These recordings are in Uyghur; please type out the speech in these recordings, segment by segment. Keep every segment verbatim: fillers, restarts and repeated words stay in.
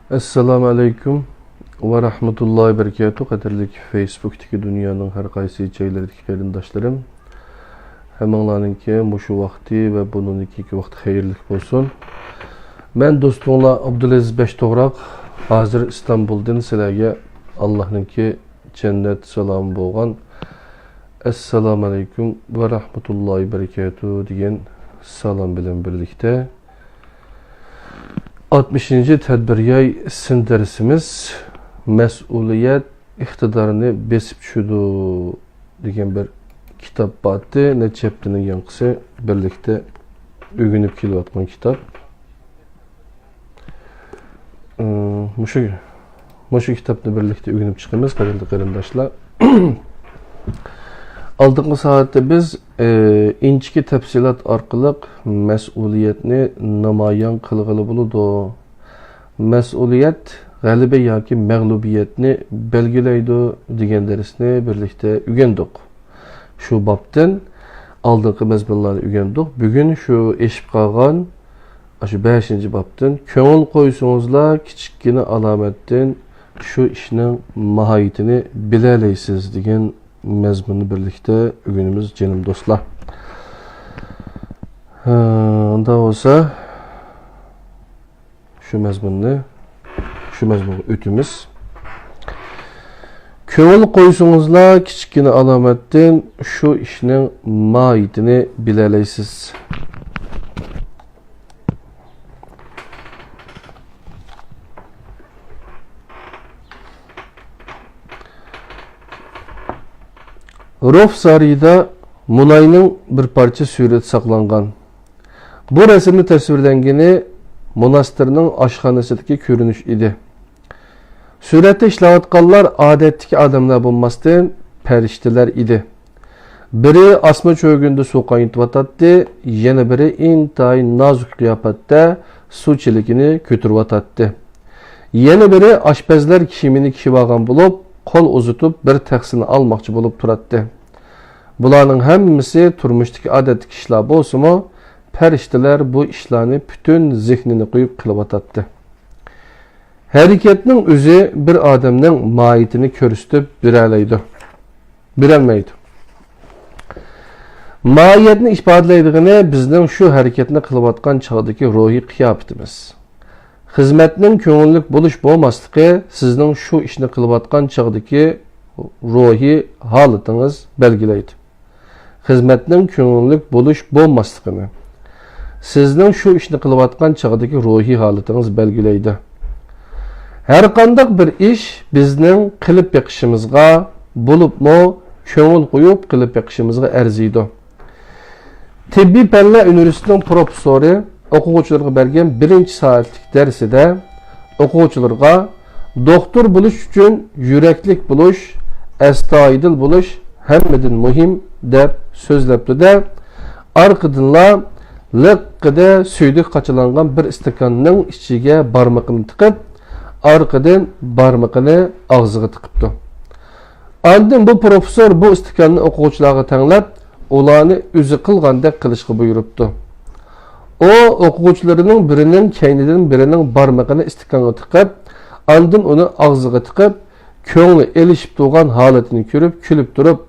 ئەسسالامۇ ئەلەيكۇم ۋە رەھمەتۇللاھى ۋە بەرىكاتۇھ. قەدىرلىك فېيسبۇكتىكى دۇنيانىڭ ھەر قايسى جايلىرىدىكى قېرىنداشلىرىم، ھەممىڭلارنىڭكى مۇشۇ ۋاقتى ۋە بۇنىڭدىن كېيىنكى ۋاقتى خەيرلىك بولسۇن. مەن دوستۇڭلار ئابدۇلئەزىز بەشتوغراق، ھازىر ئىستانبۇلدىن سىلەرگە ئاللاھنىڭكى جەننەت سالامى بولغان «ئەسسالامۇ ئەلەيكۇم ۋە رەھمەتۇللاھى ۋە بەرىكاتۇھ» دېگەن سالام بىلەن بىرلىكتە، ئاتمىشىنچى تەدبىرىياي سىن دەرسىمىز «مەسئۇلىيەت ئىقتىدارنى بېسىپ چۈشىدۇ» دېگەن بىر كىتاب بارتى. نەچچە ھەپتىنىڭ ياڭقىسى بىرلىكتە ئۆگىنىپ كېلىۋاتقان كىتاب. ئىم، مۇشۇ، مۇشۇ كىتابنى بىرلىكتە ئۆگىنىپ چىقىمىز، قەدىرلىك قېرىنداشلار. ئالدىنقى سائەتتە بىز، ئى، ئىنچىكە تەپسىلات ئارقىلىق مەسئۇلىيەتنى نامايان قىلغىلى بولىدۇ. مەسئۇلىيەت غەلىبە ياكى مەغلۇبىيەتنى بەلگىلەيدۇ دېگەن دەرسنى بىرلىكتە ئۆگەندۇق. شۇ بابتىن ئالدىنقى مەزمۇنلارنى ئۆگەندۇق. بۈگۈن شۇ ئېشىپ قالغان، شۇ بەشىنچى بابتىن «كۆڭۈل قويسىڭىزلا، كىچىككىنە ئالامەتتىن شۇ ئىشنىڭ ماھىيىتىنى بىلەلەيسىز» دېگەن مەزمۇننى بىرلىكتە ئۆگىنىمىز، جېنىم دوستلار. ھە، ئۇنداق بولسا، شۇ مەزمۇننى، شۇ مەزمۇنغا ئۆتىمىز. «كۆڭۈل قويسىڭىزلا، كىچىككىنە ئالامەتتىن شۇ ئىشنىڭ ماھىيىتىنى بىلەلەيسىز.» روف سارىيىدا مۇناينىڭ بىر پارچە سۈرىتى ساقلانغان. بۇ رەسىمدە تەسۋىرلەنگىنى موناستىرنىڭ ئاشخانىسىدىكى كۆرۈنۈش ئىدى. سۈرەتتە ئىشلەۋاتقانلار ئادەتتىكى ئادەملەر بولماستىن، پەرىشتىلەر ئىدى. بىرى ئاسما چۆگۈندە سۇ قاينىتىۋاتاتتى، يەنە بىرى ئىنتايىن نازۇك قىياپەتتە سۇ چېلىكىنى كۆتۈرۈۋاتاتتى. يەنە بىرى ئاشپەزلەر كىيىمىنى كىيىۋالغان بولۇپ، قول ئۇزىتىپ، بىر تەخسىنى ئالماقچى بولۇپ تۇراتتى. بۇلارنىڭ ھەممىسى تۇرمۇشتىكى ئادەتتىكى ئىشلار بولسىمۇ، پەرىشتىلەر بۇ ئىشلارنى پۈتۈن زېھنىنى قويۇپ قىلىۋاتاتتى. ھەرىكەتنىڭ ئۆزى بىر ئادەمنىڭ ماھىيىتىنى كۆرسىتىپ بېرەلەيدۇ، بېرەلمەيدۇ. ماھىيەتنى ئىپادىلەيدىغىنى بىزنىڭ شۇ ھەرىكەتنى قىلىۋاتقان چاغدىكى روھىي قىياپىتىمىز. خىزمەتنىڭ كۆڭۈللۈك بولۇش بولماسلىقى سىزنىڭ شۇ ئىشنى قىلىۋاتقان چاغدىكى روھىي ھالىتىڭىز بەلگىلەيدۇ. خىزمەتنىڭ كۆڭۈللۈك بولۇش بولماسلىقىنى سىزنىڭ شۇ ئىشنى قىلىۋاتقان چاغدىكى روھىي ھالىتىڭىز بەلگىلەيدۇ. ھەرقانداق بىر ئىش بىزنىڭ قىلىپ بېقىشىمىزغا، بولۇپمۇ كۆڭۈل قويۇپ قىلىپ بېقىشىمىزغا ئەرزىيدۇ. تېببىي پەنلەر ئۇنىۋېرسىتېتىنىڭ پروفېسسورى ئوقۇغۇچىلىرىغا بەرگەن بىرىنچى سائەتلىك دەرسىدە ئوقۇغۇچىلىرىغا «دوختۇر بولۇش ئۈچۈن يۈرەكلىك بولۇش، ئەستايىدىل بولۇش ھەممىدىن مۇھىم» دەپ سۆزلەپتۇ-دە، ئارقىدىنلا لىققىدە سۈيدۈك قاچىلانغان بىر ئىستاكاننىڭ ئىچىگە بارمىقىنى تىقىپ، ئارقىدىن بارمىقىنى ئاغزىغا تىقىپتۇ. ئاندىن بۇ پروفېسسور بۇ ئىستىكاننى ئوقۇغۇچىلارغا تەڭلەپ، ئۇلارنى ئۆزى قىلغاندەك قىلىشقا بۇيرۇپتۇ. ئۇ ئوقۇغۇچىلىرىنىڭ بىرىنىڭ كەينىدىن بىرىنىڭ بارمىقىنى ئىستىكانغا تىقىپ، ئاندىن ئۇنى ئاغزىغا تىقىپ، كۆڭلى ئېلىشىپ تۇرغان ھالىتىنى كۆرۈپ كۈلۈپ تۇرۇپ،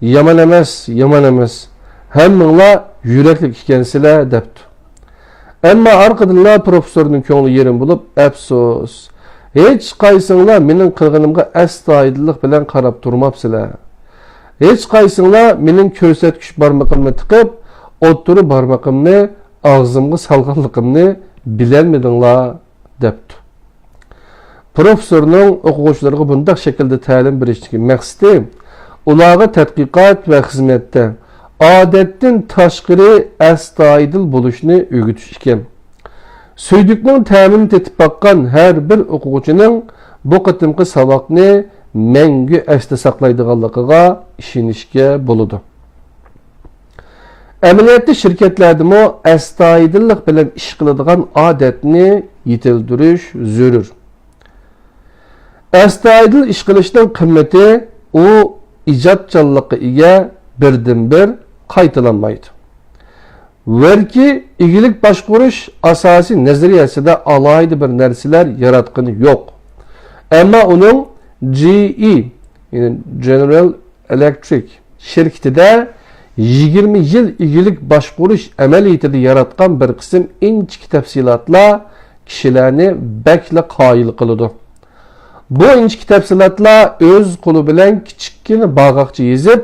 «يامان ئەمەس، يامان ئەمەس، ھەممىڭلار يۈرەكلىك ئىكەنسىلەر» دەپتۇ. ئەمما ئارقىدىنلا پروفېسسورنىڭ كۆڭلى يېرىم بولۇپ، «ئەپسۇس، ھېچقايسىڭلار مېنىڭ قىلغىنىمغا ئەستايىدىللىق بىلەن قاراپ تۇرماپسىلەر. ھېچقايسىڭلار مېنىڭ كۆرسەتكۈچ بارمىقىمنى تىقىپ، ئوتتۇرا بارمىقىمنى ئاغزىمغا سالغانلىقىمنى بىلەلمىدىڭلار» دەپتۇ. پروفېسسورنىڭ ئوقۇغۇچىلىرىغا بۇنداق شەكىلدە تەلىم بېرىشتىكى مەقسىتى، ئۇلارغا تەتقىقات ۋە خىزمەتتە ئادەتتىن تاشقىرى ئەستايىدىل بولۇشنى ئۆگىتىش ئىكەن. سۈيدۈكنىڭ تەمىنى تېتىپ باققان ھەر بىر ئوقۇغۇچىنىڭ بۇ قېتىمقى ساۋاقنى مەڭگۈ ئەستە ساقلايدىغانلىقىغا ئىشىنىشكە بولىدۇ. ئەمەلىيەتتە شىركەتلەردىمۇ ئەستايىدىللىق بىلەن ئىش قىلىدىغان ئادەتنى يېتىلدۈرۈش زۆرۈر. ئەستايىدىل ئىش قىلىشنىڭ قىممىتى ئۇ ئىجادچانلىققا ئىگە بىردىنبىر قايتىلانمايدۇ. ۋېركى ئىگىلىك باشقۇرۇش ئاساسىي نەزەرىيەسىدە ئالاھىدە بىر نەرسىلەر ياراتقىنى يوق. ئەمما ئۇنىڭ جى ئى، يەنى جېنېرال ئېلېكترىك شىركىتىدە يىگىرمە يىل ئىگىلىك باشقۇرۇش ئەمەلىيىتىدە ياراتقان بىر قىسىم ئىنچىكە تەپسىلاتلار كىشىلەرنى بەكلا قايىل قىلىدۇ. بۇ ئىنچىكە تەپسىلاتلار ئۆز قولى بىلەن كىچىككىنە باغاقچە يېزىپ،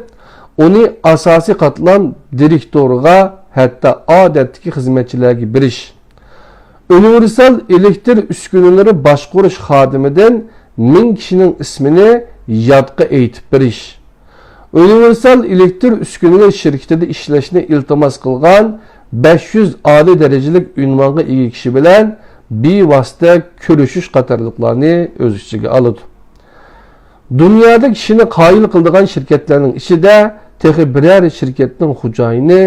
ئۇنى ئاساسىي قاتلام دىرېكتورىغا، ھەتتا ئادەتتىكى خىزمەتچىلەرگە بېرىش. ئۇنىۋېرسال ئېلېكتر ئۈسكۈنىلىرى باشقۇرۇش خادىمىدىن مىڭ كىشىنىڭ ئىسمىنى يادقا ئېيتىپ بېرىش. ئۇنىۋېرسال ئېلېكتر ئۈسكۈنىلىرى شىركىتىدە ئىشلەشنى ئىلتىماس قىلغان بەش يۈز ئالىي دەرىجىلىك ئۇنۋانغا ئىگە كىشى بىلەن بىۋاسىتە كۆرۈشۈش قاتارلىقلارنى ئۆز ئىچىگە ئالىدۇ. دۇنيادا كىشىنى قايىل قىلىدىغان شىركەتلەرنىڭ ئىچىدە تېخى بىرەر شىركەتنىڭ خوجايىنى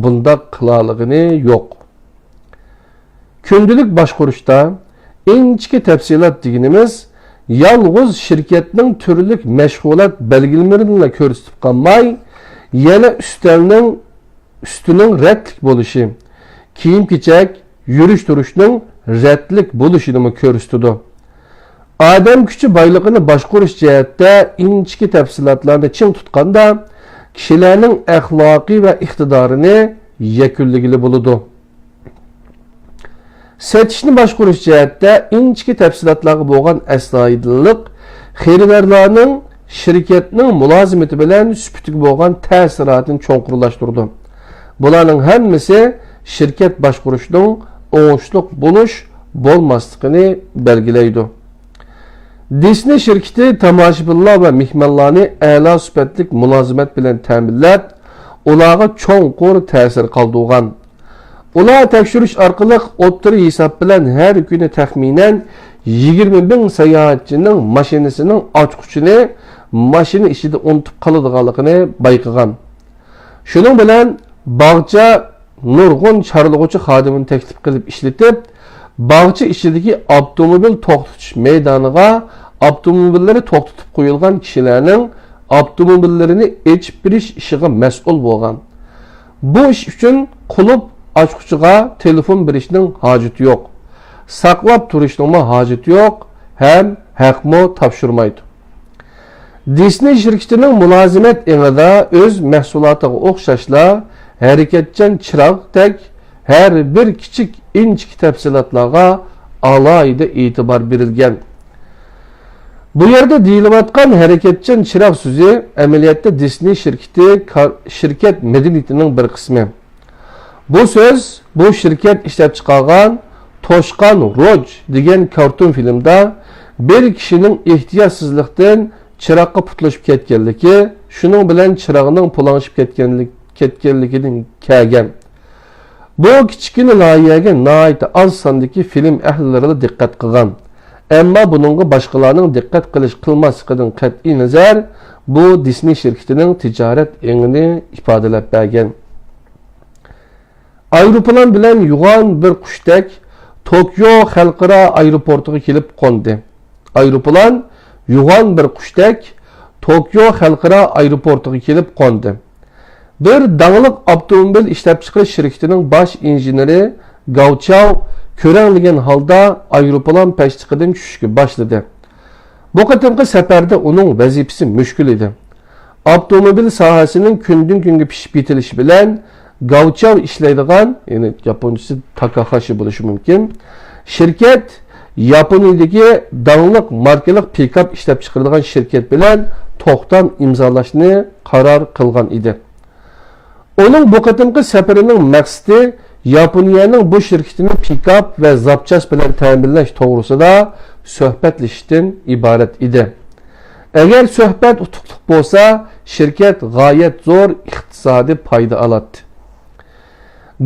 بۇنداق قىلالىغىنى يوق. كۈندىلىك باشقۇرۇشتا ئىنچىكە تەپسىلات دېگىنىمىز يالغۇز شىركەتنىڭ تۈرلۈك مەشغۇلات بەلگىلىمىلىرىنىلا كۆرسىتىپ قالماي، يەنە ئۈستەلنىڭ ئۈستىنىڭ رەتلىك بولۇشى، كىيىم-كېچەك، يۈرۈش-تۇرۇشنىڭ رەتلىك بولۇشىنىمۇ كۆرسىتىدۇ. ئادەم كۈچى بايلىقىنى باشقۇرۇش جەھەتتە ئىنچىكە تەپسىلاتلارنى چىڭ تۇتقاندا، كىشىلەرنىڭ ئەخلاقى ۋە ئىقتىدارىنى يەكۈنلىگىلى بولىدۇ. سېتىشنى باشقۇرۇش جەھەتتە ئىنچىكە تەپسىلاتلارغا بولغان ئەستايىدىللىق خېرىدارلارنىڭ شىركەتنىڭ مۇلازىمىتى بىلەن سۈپىتىگە بولغان تەسىراتىنى چوڭقۇرلاشتۇرىدۇ. بۇلارنىڭ ھەممىسى شىركەت باشقۇرۇشنىڭ ئوڭۇشلۇق بولۇش، بولماسلىقىنى بەلگىلەيدۇ. دىسنېي شىركىتى تاماشىبىنلار ۋە مېھمانلارنى ئەلا سۈپەتلىك مۇلازىمەت بىلەن تەمىنلەپ، ئۇلارغا چوڭقۇر تەسىر قالدۇرغان. ئۇلار تەكشۈرۈش ئارقىلىق ئوتتۇرا ھېساب بىلەن ھەر كۈنى تەخمىنەن يىگىرمە مىڭ ساياھەتچىنىڭ ماشىنىسىنىڭ ئاچقۇچىنى ماشىنا ئىچىدە ئۇنتۇپ قالىدىغانلىقىنى بايقىغان. شۇنىڭ بىلەن باغچە نۇرغۇن چارلىغۇچى خادىمىنى تەكلىپ قىلىپ ئىشلىتىپ، باغچە ئىچىدىكى ئاپتوموبىل توختىتىش مەيدانىغا ئاپتوموبىللىرى توختىتىپ قويۇلغان كىشىلەرنىڭ ئاپتوموبىللىرىنى ئېچىپ بېرىش ئىشىغا مەسئۇل بولغان. بۇ ئىش ئۈچۈن قۇلۇپ ئاچقۇچىغا تېلېفون بېرىشنىڭ ھاجىتى يوق. ساقلاپ تۇرۇشنىڭمۇ ھاجىتى يوق ھەم ھەقمۇ تاپشۇرمايدۇ. دىسنېي شىركىتىنىڭ مۇلازىمەت ئېڭىدا ئۆز مەھسۇلاتىغا ئوخشاشلا ھەرىكەتچان چىراغدەك ھەر بىر كىچىك ئىنچىكە تەپسىلاتلارغا ئالاھىدە ئېتىبار بېرىلگەن. بۇ يەردە دېيىلىۋاتقان ھەرىكەتچان چىراغ سۆزى ئەمەلىيەتتە دىسنېي شىركىتى كار-، شىركەت مەدەنىيىتىنىڭ بىر قىسمى. بۇ سۆز بۇ شىركەت ئىشلەپچىقارغان توشقان روج دېگەن كارتون فىلىمدا بىر كىشىنىڭ ئېھتىياتسىزلىقتىن چىراغقا پۇتلىشىپ كەتكەنلىكى، شۇنىڭ بىلەن چىراغنىڭ پۇلاڭشىپ كەتكەنلىك-، كەتكەنلىكىدىن كەلگەن. بۇ كىچىككىنە لايىھەگە ناھايىتى ئاز ساندىكى فىلىم ئەھلىلىرىلا دىققەت قىلغان. ئەمما بۇنىڭغا باشقىلارنىڭ دىققەت قىلىش-قىلماسلىقىدىن قەتئىينەزەر، بۇ دىسنېي شىركىتىنىڭ تىجارەت ئېڭىنى ئىپادىلەپ بەرگەن. ئايروپىلان بىلەن يوغان بىر قۇشتەك توكيو خەلقئارا ئايروپورتىغا كېلىپ قوندى. ئايروپىلان يوغان بىر قۇشتەك توكيو خەلقئارا ئايروپورتىغا كېلىپ قوندى. بىر داڭلىق ئاپتوموبىل ئىشلەپچىقىرىش شىركىتىنىڭ باش ئىنژېنېرى گاۋ چاۋ كۆرەڭلىگەن ھالدا ئايروپىلان پەشتىقىدىن چۈشۈشكە باشلىدى. بۇ قېتىمقى سەپەردە ئۇنىڭ ۋەزىپىسى مۈشكۈل ئىدى. ئاپتوموبىل ساھەسىنىڭ كۈندىن-كۈنگە پىشىپ يېتىلىشى بىلەن گاۋ چاۋ ئىشلەيدىغان، يەنى ياپونچىسى تاكاخاشى بولۇشى مۇمكىن، شىركەت ياپونىيىدىكى داڭلىق ماركىلىق پىكاپ ئىشلەپچىقىرىدىغان شىركەت بىلەن توختام ئىمزالاشنى قارار قىلغان ئىدى. ئۇنىڭ بۇ قېتىمقى سەپىرىنىڭ مەقسىتى ياپونىيەنىڭ بۇ شىركىتىنى پىكاپ ۋە زاپچاس بىلەن تەمىنلەش توغرىسىدا سۆھبەتلىشىشتىن ئىبارەت ئىدى. ئەگەر سۆھبەت ئۇتۇقلۇق بولسا، شىركەت غايەت زور ئىقتىسادىي پايدا ئالاتتى.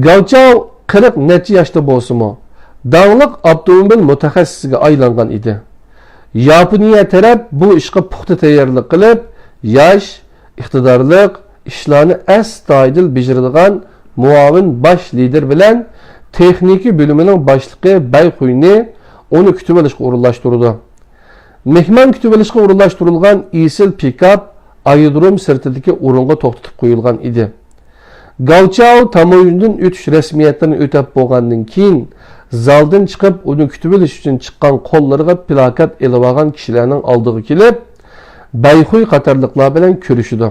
گاۋچاۋ قىرىق نەچچە ياشتا بولسىمۇ، داڭلىق ئاپتوموبىل مۇتەخەسسىسىگە ئايلانغان ئىدى. ياپونىيە تەرەپ بۇ ئىشقا پۇختا تەييارلىق قىلىپ، ياش، ئىقتىدارلىق، ئىشلارنى ئەستايىدىل بېجىرىدىغان مۇئاۋىن باش لىدىر بىلەن تېخنىكا بۆلۈمىنىڭ باشلىقى بەي خۇينى ئۇنى كۈتۈۋېلىشقا ئورۇنلاشتۇرىدۇ. مېھمان كۈتۈۋېلىشقا ئورۇنلاشتۇرۇلغان ئېسىل پىكاپ ئايرودروم سىرتىدىكى ئورۇنغا توختىتىپ قويۇلغان ئىدى. گاۋچاۋ تاموژنىدىن ئۆتۈش رەسمىيەتلىرىنى ئۆتەپ بولغاندىن كېيىن، زالدىن چىقىپ، ئۇنى كۈتۈۋېلىش ئۈچۈن چىققان قوللىرىغا پىلاكات ئېلىۋالغان كىشىلەرنىڭ ئالدىغا كېلىپ، بەيخۇي قاتارلىقلار بىلەن كۆرۈشىدۇ.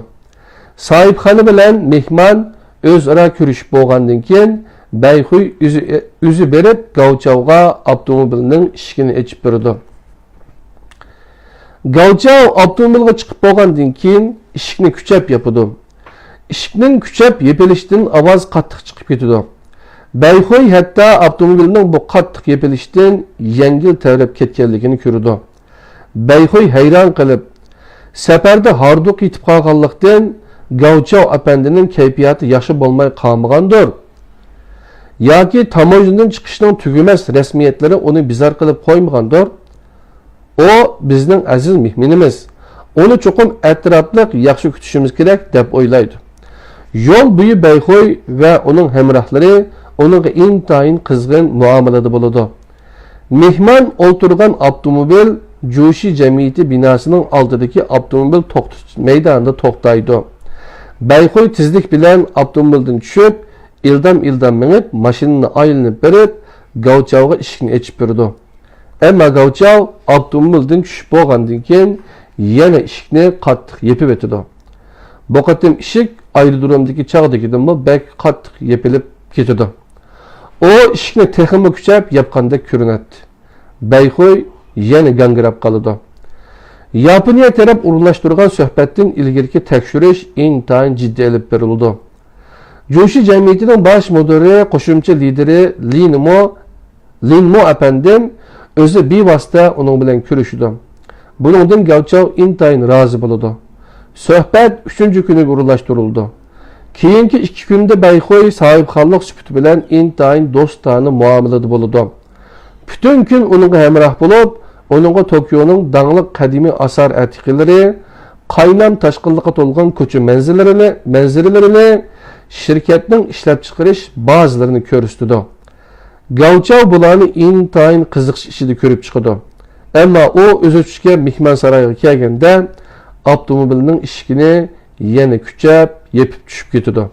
ساھىبخانا بىلەن مېھمان ئۆزئارا كۆرۈشۈپ بولغاندىن كېيىن، بەيخۇي ئۆزى، ئۆزى بېرىپ، گاۋچاۋغا ئاپتوموبىلنىڭ ئىشىكىنى ئېچىپ بېرىدۇ. گاۋچاۋ ئاپتوموبىلغا چىقىپ بولغاندىن كېيىن، ئىشىكنى كۈچەپ ياپىدۇ. ئىشىكنىڭ كۈچەپ يېپىلىشىدىن ئاۋاز قاتتىق چىقىپ كېتىدۇ. بەيخۇي ھەتتا ئاپتوموبىلنىڭ بۇ قاتتىق يېپىلىشتىن يەڭگىل تەۋرەپ كەتكەنلىكىنى كۆرىدۇ. بەيخۇي ھەيران قېلىپ، سەپەردە ھاردۇق يېتىپ قالغانلىقتىن، گاۋچاۋ ئەپەندىنىڭ كەيپىياتى ياخشى بولماي قالمىغاندۇر؟ ياكى تاموژنىدىن چىقىشنىڭ تۈگىمەس رەسمىيەتلىرى ئۇنى بىزار قىلىپ قويمىغاندۇر؟ ئۇ بىزنىڭ ئەزىز مېھمىنىمىز. ئۇنى چوقۇم ئەتراپلىق ياخشى كۈتۈشىمىز كېرەك، دەپ ئويلايدۇ. يول بويى بەيخۇي ۋە ئۇنىڭ ھەمراھلىرى ئۇنىڭغا ئىنتايىن قىزغىن مۇئامىلىدە بولىدۇ. مېھمان ئولتۇرغان ئاپتوموبىل جۇشى جەمئىيىتى بىناسىنىڭ ئالدىدىكى ئاپتوموبىل توختىتىش مەيدانىدا توختايدۇ. بەيخۇي تېزلىك بىلەن ئاپتوموبىلدىن چۈشۈپ، ئىلدام-ئىلدام مېڭىپ، ماشىنىنى ئايلىنىپ بېرىپ، گاۋچاۋغا ئىشىكنى ئېچىپ بېرىدۇ. ئەمما گاۋچاۋ ئاپتوموبىلدىن چۈشۈپ بولغاندىن كېيىن، يەنە ئىشىكنى قاتتىق يېپىۋېتىدۇ. بۇ قېتىم ئىشىك ئايرودرومدىكى چاغدىكىدىنمۇ بەك قاتتىق يېپىلىپ كېتىدۇ. ئۇ ئىشىكنى تېخىمۇ كۈچەپ ياپقاندەك كۆرۈنەتتى. بەيخۇي يەنە گاڭگىراپ قالىدۇ. ياپونىيە تەرەپ ئورۇنلاشتۇرغان سۆھبەتتىن ئىلگىرىكى تەكشۈرۈش ئىنتايىن جىددىي ئېلىپ بېرىلىدۇ. جۇشى جەمئىيىتىنىڭ باش مۇدىرى، قوشۇمچە لىدىرى لىنمو، لىنمو ئەپەندىم ئۆزى بىۋاسىتە ئۇنىڭ بىلەن كۆرۈشىدۇ. بۇنىڭدىن گاۋچاۋ ئىنتايىن رازى بولىدۇ. سۆھبەت ئۈچىنچى كۈنىگە ئورۇنلاشتۇرۇلىدۇ. كېيىنكى ئىككى كۈندە بەيخۇي ساھىبخانلىق سۈپىتى بىلەن ئىنتايىن دوستانە مۇئامىلىدە بولىدۇ. پۈتۈن كۈن ئۇنىڭغا ھەمراھ بولۇپ، ئۇنىڭغا توكيونىڭ داڭلىق قەدىمىي ئاسار ئەتىقىلىرى، قاينام تاشقىنلىققا تولغان كوچا مەنزىرىلىرىنى، مەنزىرىلىرىنى، شىركەتنىڭ ئىشلەپچىقىرىش بازىلىرىنى كۆرسىتىدۇ. گاۋچاۋ بۇلارنى ئىنتايىن قىزىقىش ئىچىدە كۆرۈپ چىقىدۇ. ئەمما ئۇ ئۆزى چۈشكەن مېھمانسارايغا كەلگەندە، ئاپتوموبىلنىڭ ئىشىكىنى يەنە كۈچەپ يېپىپ چۈشۈپ كېتىدۇ.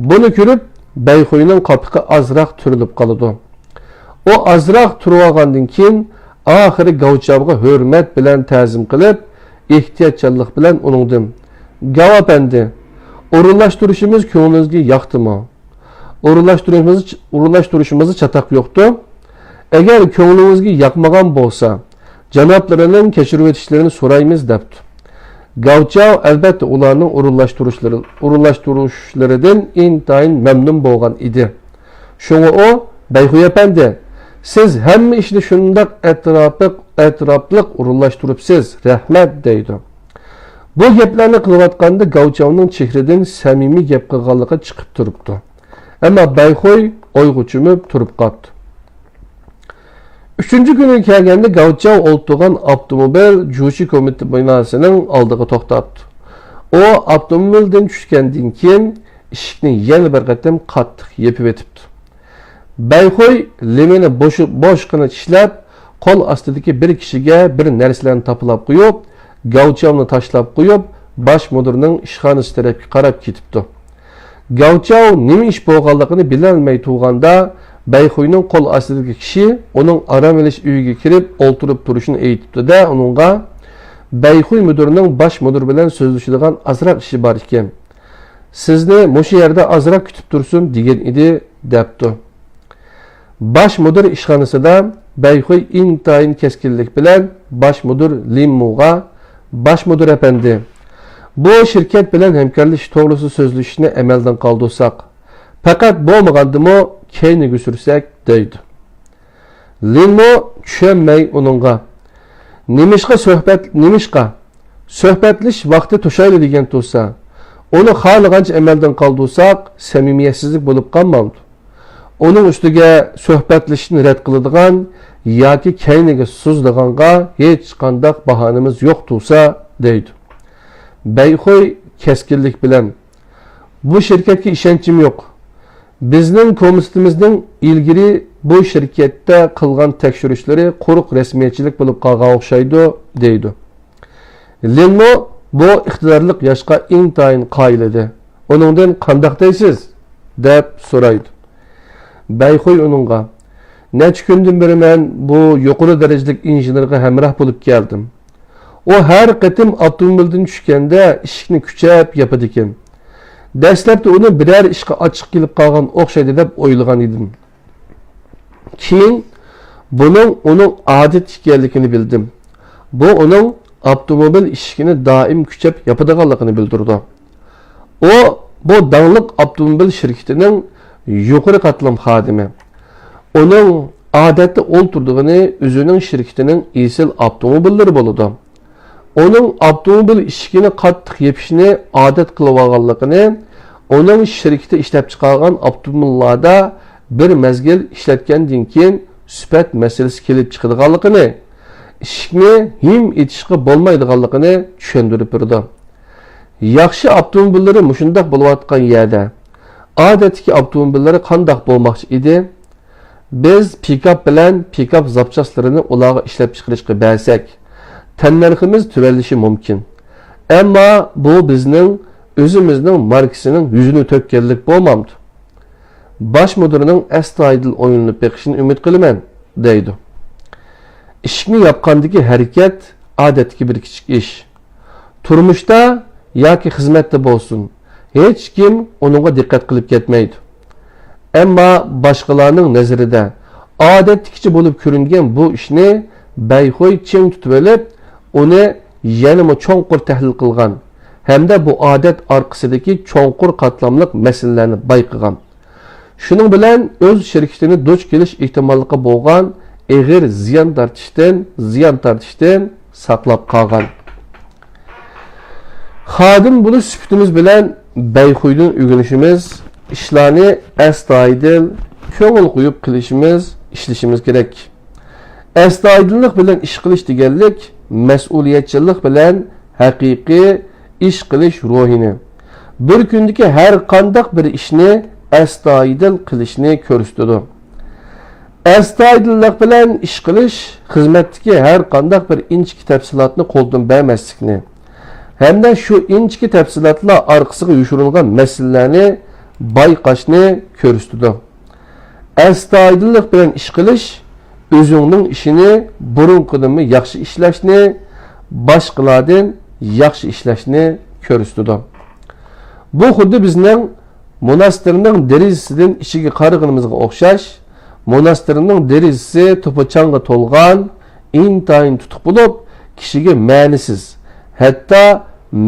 بۇنى كۆرۈپ، بەيخۇينىڭ قاپىقى ئازراق تۈرۈلۈپ قالىدۇ. ئۇ ئازراق تۇرۇۋالغاندىن كېيىن، ئاخىرى گاۋچاۋغا ھۆرمەت بىلەن تەزىم قىلىپ، ئېھتىياتچانلىق بىلەن ئۇنىڭدىن، گاۋ ئەپەندى، ئورۇنلاشتۇرۇشىمىز كۆڭلىڭىزگە ياقتىمۇ؟ ئورۇنلاشتۇرۇشىمىز-، ئورۇنلاشتۇرۇشىمىزدا چاتاق يوقتۇ. ئەگەر كۆڭلىڭىزگە ياقمىغان بولسا، جانابلىرىنىڭ كەچۈرۈۋېتىشلىرىنى سورايمىز، دەپتۇ. گاۋچاۋ، ئەلۋەتتە، ئۇلارنىڭ ئورۇنلاشتۇرۇشلىرى-، ئورۇنلاشتۇرۇشلىرىدىن ئىنتايىن مەمنۇن بولغان ئىدى. شۇڭا ئۇ، بەيخۇي ئەپەندى، سىز ھەممە ئىشنى شۇنداق ئەتراپلىق، ئەتراپلىق ئورۇنلاشتۇرۇپسىز، رەھمەت، دەيدۇ. بۇ گەپلەرنى قىلىۋاتقاندا گاۋچاۋنىڭ چېھرىدىن سەمىمىي گەپ قىلغانلىقى چىقىپ تۇرۇپتۇ. ئەمما بەيخۇي ئويغا چۆمۈپ تۇرۇپ قاپتۇ. ئۈچىنچى كۈنى كەلگەندە گاۋچاۋ ئولتۇرغان ئاپتوموبىل جۇشى كومىتېت بىناسىنىڭ ئالدىغا توختاپتۇ. ئۇ ئاپتوموبىلدىن چۈشكەندىن كېيىن ئىشىكنى يەنە بىر قېتىم قاتتىق يېپىۋېتىپتۇ. بەيخۇي لىمىنى بوشۇ-، بوشقىنا چىشلەپ، قول ئاستىدىكى بىر كىشىگە بىر نەرسىلەرنى تاپىلاپ قويۇپ، گاۋچاۋنى تاشلاپ قويۇپ، باش مۇدىرنىڭ ئىشخانىسى تەرەپكە قاراپ كېتىپتۇ. گاۋچاۋ نېمە ئىش بولغانلىقىنى بىلەلمەي تۇرغاندا، بەيخۇينىڭ قول ئاستىدىكى كىشى ئۇنىڭ ئارام ئېلىش ئۆيىگە كىرىپ ئولتۇرۇپ تۇرۇشىنى ئېيتىپتۇ-دە، ئۇنىڭغا، بەيخۇي مۇدىرنىڭ باش مۇدىر بىلەن سۆزلىشىدىغان ئازراق ئىشى بار ئىكەن. سىزنى مۇشۇ يەردە ئازراق كۈتۈپ تۇرسۇن، دېگەن ئىدى، دەپتۇ. باش مۇدىر ئىشخانىسىدا بەيخۇي ئىنتايىن كەسكىنلىك بىلەن باش مۇدىر لىنمۇغا، باش مۇدىر ئەپەندى، بۇ شىركەت بىلەن ھەمكارلىشىش توغرىسىدا سۆزلىشىشنى ئەمەلدىن قالدۇرساق، پەقەت بولمىغاندىمۇ كەينىگە سۈرسەك، دەيدۇ. لىنمۇ چۈشەنمەي ئۇنىڭغا، نېمىشقا سۆھبەت، نېمىشقا؟ سۆھبەتلىشىش ۋاقتى توشايلى دېگەن تۇرسا، ئۇنى خالىغانچە ئەمەلدىن قالدۇرساق، سەمىمىيەتسىزلىك بولۇپ قالمامدۇ؟ ئۇنىڭ ئۈستىگە سۆھبەتلىشىشنى رەت قىلىدىغان ياكى كەينىگە سوزىدىغانغا ھېچقانداق باھانىمىز يوق تۇرسا، دەيدۇ. بەيخۇي كەسكىنلىك بىلەن، بۇ شىركەتكە ئىشەنچىم يوق. بىزنىڭ كومىتېتىمىزنىڭ ئىلگىرى بۇ شىركەتتە قىلغان تەكشۈرۈشلىرى قۇرۇق رەسمىيەتچىلىك بولۇپ قالغان ئوخشايدۇ، دەيدۇ. لىنمۇ بۇ ئىقتىدارلىق ياشقا ئىنتايىن قايىل ئىدى. ئۇنىڭدىن «قانداق دەيسىز؟» دەپ سورايدۇ. بەيخۇي ئۇنىڭغا: «نەچچە كۈندىن بېرى مەن بۇ يۇقىرى دەرىجىلىك ئىنژېنېرغا ھەمراھ بولۇپ كەلدىم. ئۇ ھەر قېتىم ئاپتوموبىلدىن چۈشكەندە ئىشىكنى كۈچەپ ياپىدىكەن. دەسلەپتە ئۇنى بىرەر ئىشقا ئاچچىقى كېلىپ قالغان ئوخشايدۇ دەپ ئويلىغان ئىدىم. كېيىن بۇنىڭ ئۇنىڭ ئادىتى ئىكەنلىكىنى بىلدىم. بۇ ئۇنىڭ ئاپتوموبىل ئىشىكىنى دائىم كۈچەپ ياپىدىغانلىقىنى بىلدۈرىدۇ. ئۇ بۇ داڭلىق ئاپتوموبىل شىركىتىنىڭ يۇقىرى قاتلام خادىمى. ئۇنىڭ ئادەتتە ئولتۇرىدىغىنى ئۆزىنىڭ شىركىتىنىڭ ئېسىل ئاپتوموبىللىرى بولىدۇ. ئۇنىڭ ئاپتوموبىل ئىشىكىنى قاتتىق يېپىشنى ئادەت قىلىۋالغانلىقىنى، ئۇنىڭ شىركىتى ئىشلەپچىقارغان ئاپتوموبىللاردا بىر مەزگىل ئىشلەتكەندىن كېيىن سۈپەت مەسىلىسى كېلىپ چىقىدىغانلىقىنى، ئىشىكنى ھىم ئېتىشقا بولمايدىغانلىقىنى چۈشەندۈرۈپ بېرىدۇ. ياخشى ئاپتوموبىللىرى مۇشۇنداق بولۇۋاتقان يەردە، ئادەتتىكى ئاپتوموبىللىرى قانداق بولماقچى ئىدى؟ بىز پىكاپ بىلەن پىكاپ زاپچاسلىرىنى ئۇلارغا ئىشلەپچىقىرىشقا بەرسەك، تەننەرخىمىز تۆۋەنلىشى مۇمكىن. ئەمما بۇ بىزنىڭ ئۆزىمىزنىڭ ماركىسىنىڭ يۈزىنى تۆككەنلىك بولمامدۇ؟ باش مۇدىرنىڭ ئەستايىدىل ئويلىنىپ بېقىشىنى ئۈمىد قىلىمەن» دەيدۇ. ئىشىكنى ياپقاندىكى ھەرىكەت ئادەتتىكى بىر كىچىك ئىش. تۇرمۇشتا ياكى خىزمەتتە بولسۇن، ھېچكىم ئۇنىڭغا دىققەت قىلىپ كەتمەيدۇ. ئەمما باشقىلارنىڭ نەزىرىدە ئادەتتىكىچە بولۇپ كۆرۈنگەن بۇ ئىشنى بەيخۇي چىڭ تۇتۇۋېلىپ، ئۇنى يەنىمۇ چوڭقۇر تەھلىل قىلغان ھەمدە بۇ ئادەت ئارقىسىدىكى چوڭقۇر قاتلاملىق مەسىلىلەرنى بايقىغان. شۇنىڭ بىلەن ئۆز شىركىتىنى دۇچ كېلىش ئېھتىماللىقى بولغان ئېغىر زىيان تارتىشتىن، زىيان تارتىشتىن ساقلاپ قالغان. خادىم بولۇش سۈپىتىمىز بىلەن بەيخۇيدىن ئۆگىنىشىمىز، ئىشلارنى ئەستايىدىل، كۆڭۈل قويۇپ قىلىشىمىز، ئىشلىشىمىز كېرەك. ئەستايىدىللىق بىلەن ئىش قىلىش دېگەنلىك مەسئۇلىيەتچانلىق بىلەن ھەقىقىي ئىش قىلىش روھىنى، بىر كۈندىكى ھەر قانداق بىر ئىشنى ئەستايىدىل قىلىشنى كۆرسىتىدۇ. ئەستايىدىللىق بىلەن ئىش قىلىش خىزمەتتىكى ھەر قانداق بىر ئىنچىكە تەپسىلاتنى قولدىن بەرمەسلىكنى ھەمدە شۇ ئىنچىكە تەپسىلاتلار ئارقىسىغا يوشۇرۇنغان مەسىلىلەرنى بايقاشنى كۆرسىتىدۇ. ئەستايىدىللىق بىلەن ئىش قىلىش ئۆزۈڭنىڭ ئىشىنى بۇرۇنقىدىنمۇ ياخشى ئىشلەشنى، باشقىلاردىن ياخشى ئىشلەشنى كۆرسىتىدۇ. بۇ خۇددى بىزنىڭ موناستىرنىڭ دېرىزىسىدىن ئىچىگە قارىغىنىمىزغا ئوخشاش. موناستىرنىڭ دېرىزىسى توپا-چاڭغا تولغان، ئىنتايىن تۇتۇق بولۇپ، كىشىگە مەنىسىز، ھەتتا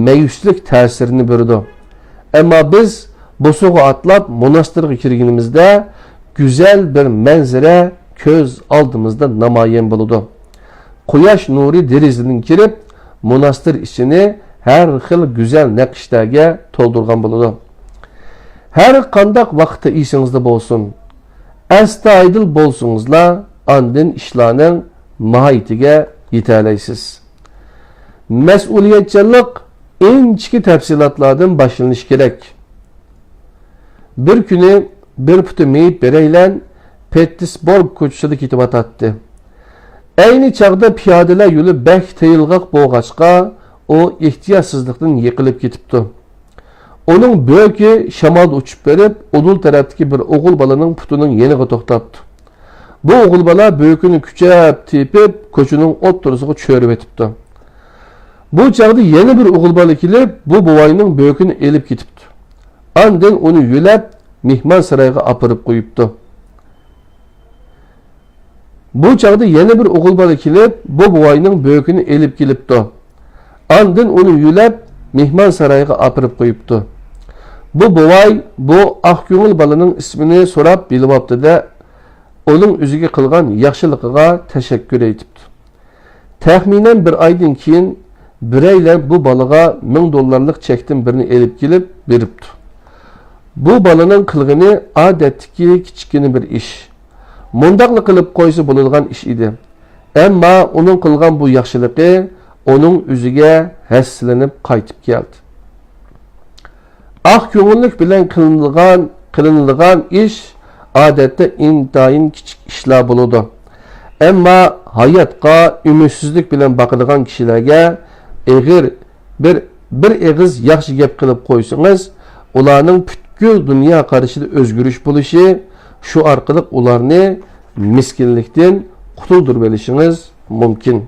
مەيۈسلۈك تەسىرىنى بېرىدۇ. ئەمما بىز بوسۇغا ئاتلاپ موناستىرغا كىرگىنىمىزدە، گۈزەل بىر مەنزىرە كۆز ئالدىمىزدا نامايان بولىدۇ. قۇياش نۇرى دېرىزىدىن كىرىپ، موناستىر ئىچىنى ھەر خىل گۈزەل نەقىشلەرگە تولدۇرغان بولىدۇ. ھەر قانداق ۋاقىتتا ئېسىڭىزدە بولسۇن، ئەستايىدىل بولسىڭىزلا، ئاندىن ئىشلارنىڭ ماھىيىتىگە يېتەلەيسىز. مەسئۇلىيەتچانلىق ئىنچىكە تەپسىلاتلاردىن باشلىنىشى كېرەك. بىر كۈنى بىر پۇتى مېيىپ بىرەيلەن پېتتىسبورگ كوچىسىدا كېتىۋاتاتتى. ئەينى چاغدا پىيادىلەر يولى بەك تېيىلغاق بولغاچقا، ئۇ ئېھتىياتسىزلىقتىن يىقىلىپ كېتىپتۇ. ئۇنىڭ بۆكى شامالدا ئۇچۇپ بېرىپ، ئۇدۇل تەرەپتىكى بىر ئوغۇل بالىنىڭ پۇتىنىڭ يېنىغا توختاپتۇ. بۇ ئوغۇل بالا بۆكىنى كۈچەپ تېپىپ، كوچىنىڭ ئوتتۇرىسىغا چۆرۈۋېتىپتۇ. بۇ چاغدا يەنە بىر ئوغۇل بالا كېلىپ، بۇ بوۋاينىڭ بۆكىنى ئېلىپ كېتىپتۇ. ئاندىن ئۇنى يۆلەپ، مېھمانسارايغا ئاپىرىپ قويۇپتۇ. بۇ چاغدا يەنە بىر ئوغۇل بالا كېلىپ، بۇ بوۋاينىڭ بۆكىنى ئېلىپ كېلىپتۇ. ئاندىن ئۇنى يۆلەپ، مېھمانسارايغا ئاپىرىپ قويۇپتۇ. بۇ بوۋاي بۇ ئاق كۆڭۈل بالىنىڭ ئىسمىنى سوراپ بىلىۋاپتۇ-دە، ئۇنىڭ ئۆزىگە قىلغان ياخشىلىقىغا تەشەككۈر ئېيتىپتۇ. تەخمىنەن بىر ئايدىن كېيىن بىرەيلەن بۇ بالىغا مىڭ دوللارلىق چەكتىن بىرنى ئېلىپ كېلىپ بېرىپتۇ. بۇ بالىنىڭ قىلغىنى ئادەتتىكى كىچىككىنە بىر ئىش. مۇنداقلا قىلىپ قويسا بولىدىغان ئىش ئىدى. ئەمما ئۇنىڭ قىلغان بۇ ياخشىلىقى ئۇنىڭ ئۆزىگە ھەسسىلىنىپ قايتىپ كەلدى. ئاق كۆڭۈللۈك بىلەن قىلىنىدىغان، قىلىنىدىغان ئىش ئادەتتە ئىنتايىن كىچىك ئىشلار بولىدۇ. ئەمما ھاياتقا ئۈمىدسىزلىك بىلەن باقىدىغان كىشىلەرگە ئېغىر بىر، بىر ئېغىز ياخشى گەپ قىلىپ قويسىڭىز، ئۇلارنىڭ پۈتكۈل دۇنيا قارىشىدا ئۆزگىرىش بولۇشى، شۇ ئارقىلىق ئۇلارنى مىسكىنلىكتىن قۇتۇلدۇرۇۋېلىشىڭىز مۇمكىن.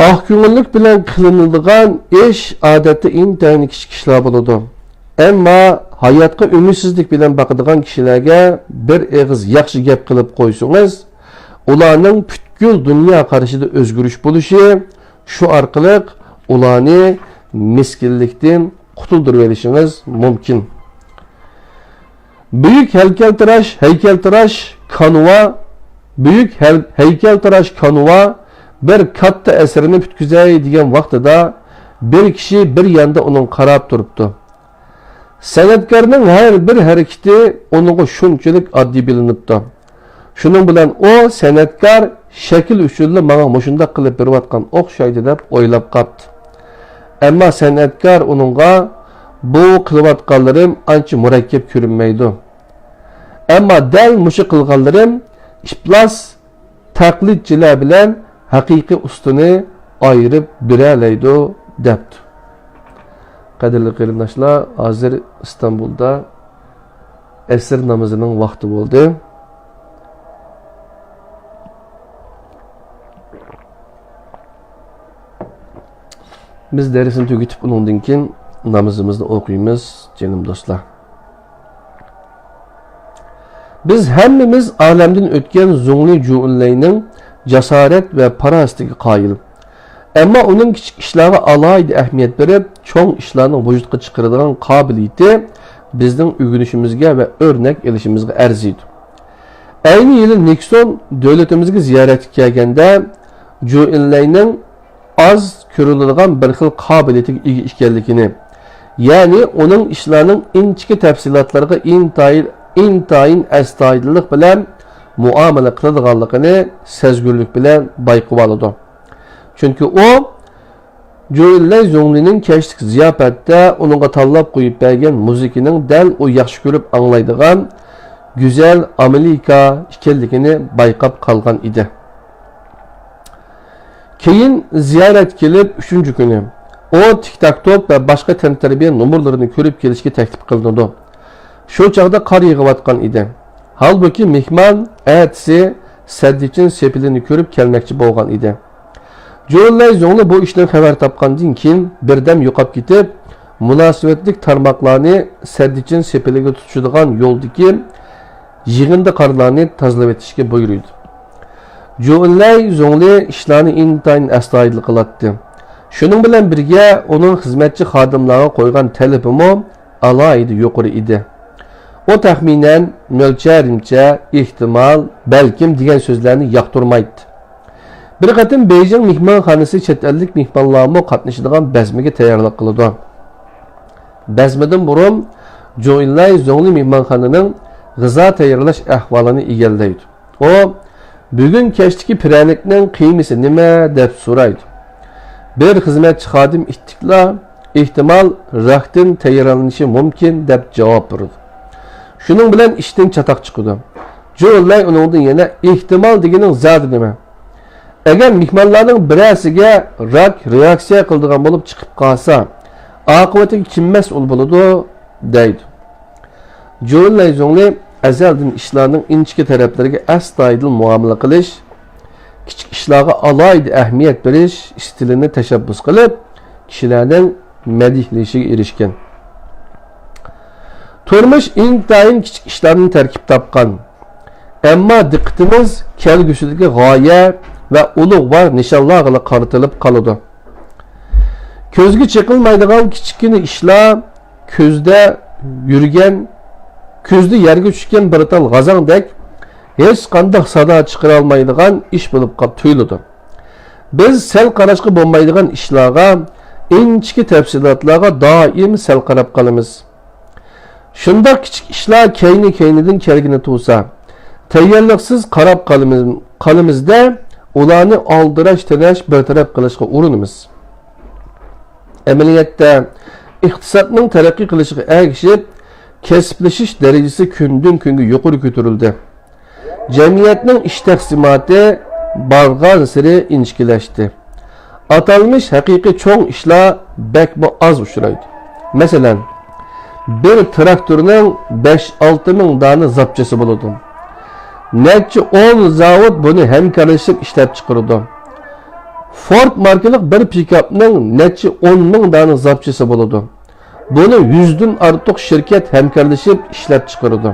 ئاق كۆڭۈللۈك بىلەن قىلىنىدىغان ئىش ئادەتتە ئىنتايىن كىچىك ئىشلار بولىدۇ. ئەمما ھاياتقا ئۈمىدسىزلىك بىلەن باقىدىغان كىشىلەرگە بىر ئېغىز ياخشى گەپ قىلىپ قويسىڭىز، ئۇلارنىڭ پۈتكۈل دۇنيا قارىشىدا ئۆزگىرىش بولۇشى، شۇ ئارقىلىق ئۇلارنى مىسكىنلىكتىن قۇتۇلدۇرۇۋېلىشىڭىز مۇمكىن. بۈيۈك ھەيكەلتىراش، ھەيكەلتىراش كانۋا، بۈيۈك ھەل-، ھەيكەلتىراش كانۋا بىر كاتتا ئەسەرنى پۈتكۈزەي دېگەن ۋاقتىدا، بىر كىشى بىر ياندا ئۇنىڭغا قاراپ تۇرۇپتۇ. سەنئەتكارنىڭ ھەر بىر ھەرىكىتى ئۇنىڭغا شۇنچىلىك ئاددىي بىلىنىپتۇ. شۇنىڭ بىلەن ئۇ، سەنئەتكار شەكىل ئۈچۈنلا ماڭا مۇشۇنداق قىلىپ بېرىۋاتقان ئوخشايدۇ، دەپ ئويلاپ قاپتۇ. ئەمما سەنئەتكار ئۇنىڭغا، بۇ قىلىۋاتقانلىرىم ئانچە مۇرەككەپ كۆرۈنمەيدۇ. ئەمما دەل مۇشۇ قىلغانلىرىم ئىپلاس تەقلىدچىلەر بىلەن ھەقىقىي ئۇستىنى ئايرىپ بېرەلەيدۇ، دەپتۇ. قەدىرلىك قېرىنداشلار، ھازىر ئىستانبۇلدا ئەسىر نامىزىنىڭ ۋاقتى بولدى. بىز دەرسنى تۈگىتىپ، ئۇنىڭدىن كېيىن نامىزىمىزنى ئوقۇيمىز، جېنىم دوستلار. بىز ھەممىمىز ئالەمدىن ئۆتكەن زۇڭلى جۇئېنلەينىڭ جاسارەت ۋە پاراسىتىگە قايىل. ئەمما ئۇنىڭ كىچىك ئىشلارغا ئالاھىدە ئەھمىيەت بېرىپ، چوڭ ئىشلارنى ۋۇجۇدقا چىقىرىدىغان قابىلىيىتى بىزنىڭ ئۆگىنىشىمىزگە ۋە ئۆرنەك ئېلىشىمىزغا ئەرزىيدۇ. ئەينى يىلى نىكسون دۆلىتىمىزگە زىيارەتكە كەلگەندە، جۇئېنلەينىڭ ئاز كۆرۈلىدىغان بىر خىل قابىلىيىتىگە ئىگە ئىكەنلىكىنى، يەنى ئۇنىڭ ئىشلارنىڭ ئىنچىكە تەپسىلاتلىرىغا ئىنتايىن، ئىنتايىن ئەستايىدىللىق بىلەن مۇئامىلە قىلىدىغانلىقىنى سەزگۈرلۈك بىلەن بايقىۋالىدۇ. چۈنكى ئۇ جۇئېنلەي زۇڭلىنىڭ كەچلىك زىياپەتتە ئۇنىڭغا تاللاپ قويۇپ بەرگەن مۇزىكىنىڭ دەل ئۇ ياخشى كۆرۈپ ئاڭلايدىغان گۈزەل ئامېلىكا ئىكەنلىكىنى بايقاپ قالغان ئىدى. كېيىن زىيارەت كېلىپ، ئۈچىنچى كۈنى ئۇ تىك تاك توپ ۋە باشقا تەنتەربىيە نومۇرلىرىنى كۆرۈپ كېلىشكە تەكلىپ قىلىنىدۇ. شۇ چاغدا قار يېغىۋاتقان ئىدى. ھالبۇكى، مېھمان ئەتىسى سەددىچىن سېپىلىنى كۆرۈپ كەلمەكچى بولغان ئىدى. جۇنلەي زۇڭلى بۇ ئىشتىن خەۋەر تاپقاندىن كېيىن، بىردەم يوقاپ كېتىپ، مۇناسىۋەتلىك تارماقلارنى سەددىچىن سېپىلىگە تۇتىشىدىغان يولدىكى يىغىندى قارلارنى تازىلىۋېتىشكە بۇيرۇيدۇ. جۇئېنلەي زۇڭلى ئىشلارنى ئىنتايىن ئەستايىدىل قىلاتتى. شۇنىڭ بىلەن بىرگە، ئۇنىڭ خىزمەتچى خادىملارغا قويغان تەلىپىمۇ ئالاھىدە يۇقىرى ئىدى. ئۇ تەخمىنەن، مۆلچەرىمچە، ئېھتىمال، بەلكىم دېگەن سۆزلەرنى ياقتۇرمايتتى. بىر قېتىم بېيجىڭ مېھمانخانىسى چەت ئەللىك مېھمانلارمۇ قاتنىشىدىغان بەزمىگە تەييارلىق قىلىدۇ. بەزمىدىن بۇرۇن جۇئېنلەي زۇڭلى مېھمانخانىنىڭ غىزا تەييارلاش ئەھۋالىنى ئىگىلەيدۇ. ئۇ، «بۈگۈن كەچتىكى پىرەنىكنىڭ قىيمىسى نېمە؟» دەپ سورايدۇ. بىر خىزمەتچى خادىم ئىتتىكلا، «ئېھتىمال، راكتىن تەييارلىنىشى مۇمكىن» دەپ جاۋاب بېرىدۇ. شۇنىڭ بىلەن ئىشتىن چاتاق چىقىدۇ. جۇ لەي ئۇنىڭدىن يەنە، «ئېھتىمال دېگىنىڭ زادى نېمە؟ ئەگەر مېھمانلارنىڭ بىرەرسىگە راك رېئاكسىيە قىلىدىغان بولۇپ چىقىپ قالسا، ئاقىۋىتىگە كىم مەسئۇل بولىدۇ؟» دەيدۇ. جۇ لەي زۇڭلى ئەزەلدىن ئىشلارنىڭ ئىنچىكە تەرەپلىرىگە ئەستايىدىل مۇئامىلە قىلىش، كىچىك ئىشلارغا ئالاھىدە ئەھمىيەت بېرىش ئىستىلىنى تەشەببۇس قىلىپ، كىشىلەرنىڭ مەدھىيلىشىگە ئېرىشكەن. تۇرمۇش ئىنتايىن كىچىك ئىشلاردىن تەركىب تاپقان. ئەمما دىققىتىمىز كەلگۈسىدىكى غايە ۋە ئۇلۇغۋار نىشانلارغىلا قارىتىلىپ قالىدۇ. كۆزگە چېقىلمايدىغان كىچىككىنە ئىشلار، كۈزدە يۈرگەن، كۈزدە يەرگە چۈشكەن بىر تال غازاڭدەك ھېچقانداق سادا چىقىرالمايدىغان ئىش بولۇپ قاپ تۇيۇلىدۇ. بىز سەل قاراشقا بولمايدىغان ئىشلارغا، ئىنچىكە تەپسىلاتلارغا دائىم سەل قاراپ قالىمىز. شۇنداق كىچىك ئىشلار كەينى-كەينىدىن كەلگىنى تۇرسا، تەييارلىقسىز قاراپ قالىمىز، قالىمىز-دە، ئۇلارنى ئالدىراش-تەنەش بىر تەرەپ قىلىشقا ئۇرۇنىمىز. ئەمەلىيەتتە، ئىقتىسادنىڭ تەرەققىي قىلىشىغا ئەگىشىپ، كەسىپلىشىش دەرىجىسى كۈندىن-كۈنگە يۇقىرى كۆتۈرۈلدى. جەمئىيەتنىڭ ئىش تەقسىماتى بارغانسېرى ئىنچىكىلەشتى. ئاتالمىش ھەقىقىي چوڭ ئىشلار بەكمۇ ئاز ئۇچرايدۇ. مەسىلەن، بىر تىراكتورنىڭ بەش-ئالتە مىڭ دانە زاپچىسى بولىدۇ. نەچچە ئون زاۋۇت بۇنى ھەمكارلىشىپ ئىشلەپچىقىرىدۇ. فورد ماركىلىق بىر پىكاپنىڭ نەچچە ئون مىڭ دانە زاپچىسى بولىدۇ. بۇنى يۈزدىن ئارتۇق شىركەت ھەمكارلىشىپ ئىشلەپچىقىرىدۇ.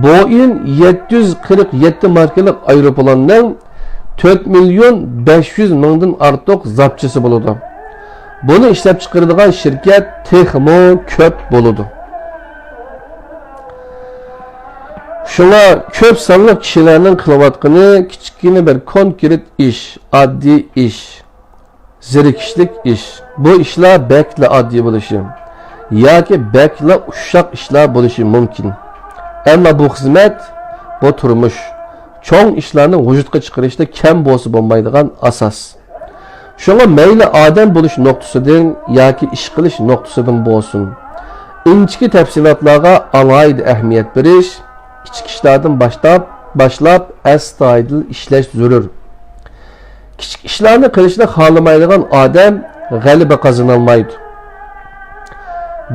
بوئېڭ يەتتە يۈز قىرىق يەتتە ماركىلىق ئايروپىلاننىڭ تۆت مىليون بەش يۈز مىڭدىن ئارتۇق زاپچىسى بولىدۇ. بۇنى ئىشلەپچىقىرىدىغان شىركەت تېخىمۇ كۆپ بولىدۇ. شۇڭا كۆپ سانلىق كىشىلەرنىڭ قىلىۋاتقىنى كىچىككىنە بىر كونكرېت ئىش، ئاددىي ئىش، زېرىكىشلىك ئىش. بۇ ئىشلار بەكلا ئاددىي بولۇشى ياكى بەكلا ئۇششاق ئىشلار بولۇشى مۇمكىن. ئەمما بۇ خىزمەت، بۇ تۇرمۇش. چوڭ ئىشلارنى ۋۇجۇدقا چىقىرىشتا كەم بولسا بولمايدىغان ئاساس. شۇڭا مەيلى ئادەم بولۇش نۇقتىسىدىن ياكى ئىش قىلىش نۇقتىسىدىن بولسۇن، ئىنچىكە تەپسىلاتلارغا ئالاھىدە ئەھمىيەت بېرىش، كىچىك ئىشلاردىن باشلاپ، باشلاپ ئەستايىدىل ئىشلەش زۆرۈر. كىچىك ئىشلارنى قىلىشنى خالىمايدىغان ئادەم غەلىبە قازىنالمايدۇ.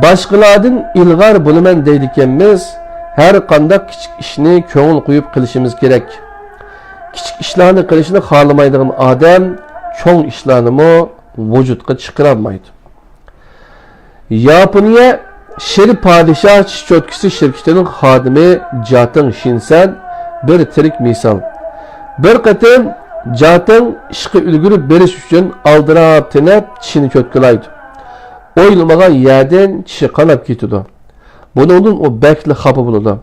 باشقىلاردىن ئىلغار بولىمەن دەيدىكەنمىز، ھەر قانداق كىچىك ئىشنى كۆڭۈل قويۇپ قىلىشىمىز كېرەك. كىچىك ئىشلارنى قىلىشنى خالىمايدىغان ئادەم چوڭ ئىشلارنىمۇ ۋۇجۇدقا چىقىرالمايدۇ. ياپونىيە شىر پادىشاھ چىش چوتكىسى شىركىتىنىڭ خادىمى جاتىڭ شىنسەن بىر تىرىك مىسال. بىر قېتىم جاتىڭ ئىشقا ئۈلگۈرۈپ بېرىش ئۈچۈن ئالدىراپ-تېنەپ چىشىنى چوتكىلايدۇ. ئويلىمىغان يەردىن چىشى قاناپ كېتىدۇ. بۇنىڭدىن ئۇ بەكلا خاپا بولىدۇ.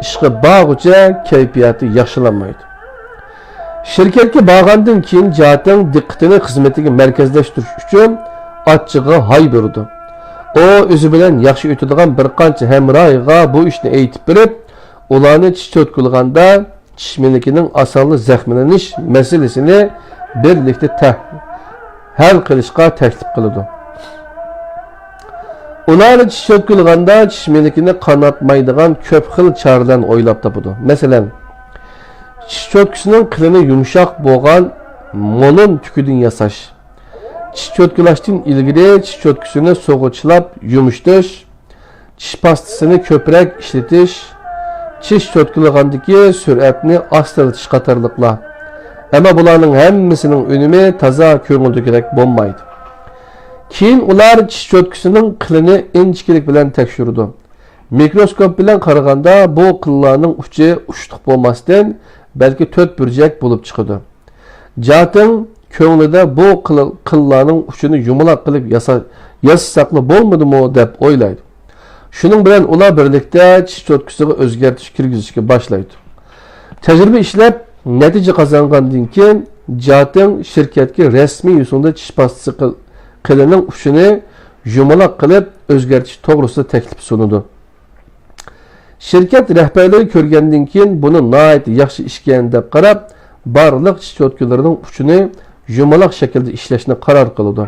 ئىشقا بارغۇچە كەيپىياتى ياخشىلانمايدۇ. شىركەتكە بارغاندىن كېيىن جاتىڭ دىققىتىنى خىزمىتىگە مەركەزلەشتۈرۈش ئۈچۈن ئاچچىقىغا ھاي بېرىدۇ. ئۇ ئۆزى بىلەن ياخشى ئۆتىدىغان بىر قانچە ھەمراھىغا بۇ ئىشنى ئېيتىپ بېرىپ، ئۇلارنى چىش چوتكىلىغاندا چىش مىلىكىنىڭ ئاسانلا زەخىملىنىش مەسىلىسىنى بىرلىكتە تە-، ھەل قىلىشقا تەكلىپ قىلىدۇ. ئۇلار چىش چوتكىلىغاندا چىش مىلىكىنى قاناتمايدىغان كۆپ خىل چارىلەرنى ئويلاپ تاپىدۇ. مەسىلەن، چىش چوتكىسىنىڭ قېلىنى يۇمشاق بولغان مولۇن تۈكىدىن ياساش، چىش چوتكىلاشتىن ئىلگىرى چىش چوتكىسىنى سۇغا چىلاپ يۇمشىتىش، چىش پاستىسىنى كۆپرەك ئىشلىتىش، چىش چوتكىلىغاندىكى سۈرئەتنى ئاستىلىتىش قاتارلىقلار. ئەمما بۇلارنىڭ ھەممىسىنىڭ ئۈنۈمى تازا كۆڭۈلدىكىدەك بولمايدۇ. كېيىن ئۇلار چىش چوتكىسىنىڭ قېلىنى ئىنچىكىلىك بىلەن تەكشۈرىدۇ. مىكروسكوپ بىلەن قارىغاندا بۇ قېلىنلارنىڭ ئۈچى ئۇچتۇق بولماستىن، بەلكى تۆت بۇرجەك بولۇپ چىقىدۇ. جاتىڭ كۆڭلىدە بۇ قېلىنلارنىڭ ئۈچىنى يۇمىلاق قىلىپ ياسا-، ياسىساقلا بولمىدىمۇ دەپ ئويلايدۇ. شۇنىڭ بىلەن ئۇلار بىرلىكتە چىش چوتكىسىغا ئۆزگەرتىش كىرگۈزۈشكە باشلايدۇ. تەجرىبە ئىشلەپ، نەتىجە قازانغاندىن كېيىن، جاتىڭ شىركەتكە رەسمىي يوسۇندا چىش پاستىسى قىل-، قېلىنىڭ ئۇچىنى يۇمىلاق قىلىپ ئۆزگەرتىش توغرىسىدا تەكلىپ سۇنىدۇ. شىركەت رەھبەرلىرى كۆرگەندىن كېيىن، بۇنى ناھايىتى ياخشى ئىشكەن دەپ قاراپ، بارلىق چىش چوتكىلىرىنىڭ ئۇچىنى يۇمىلاق شەكىلدە ئىشلەشنى قارار قىلىدۇ.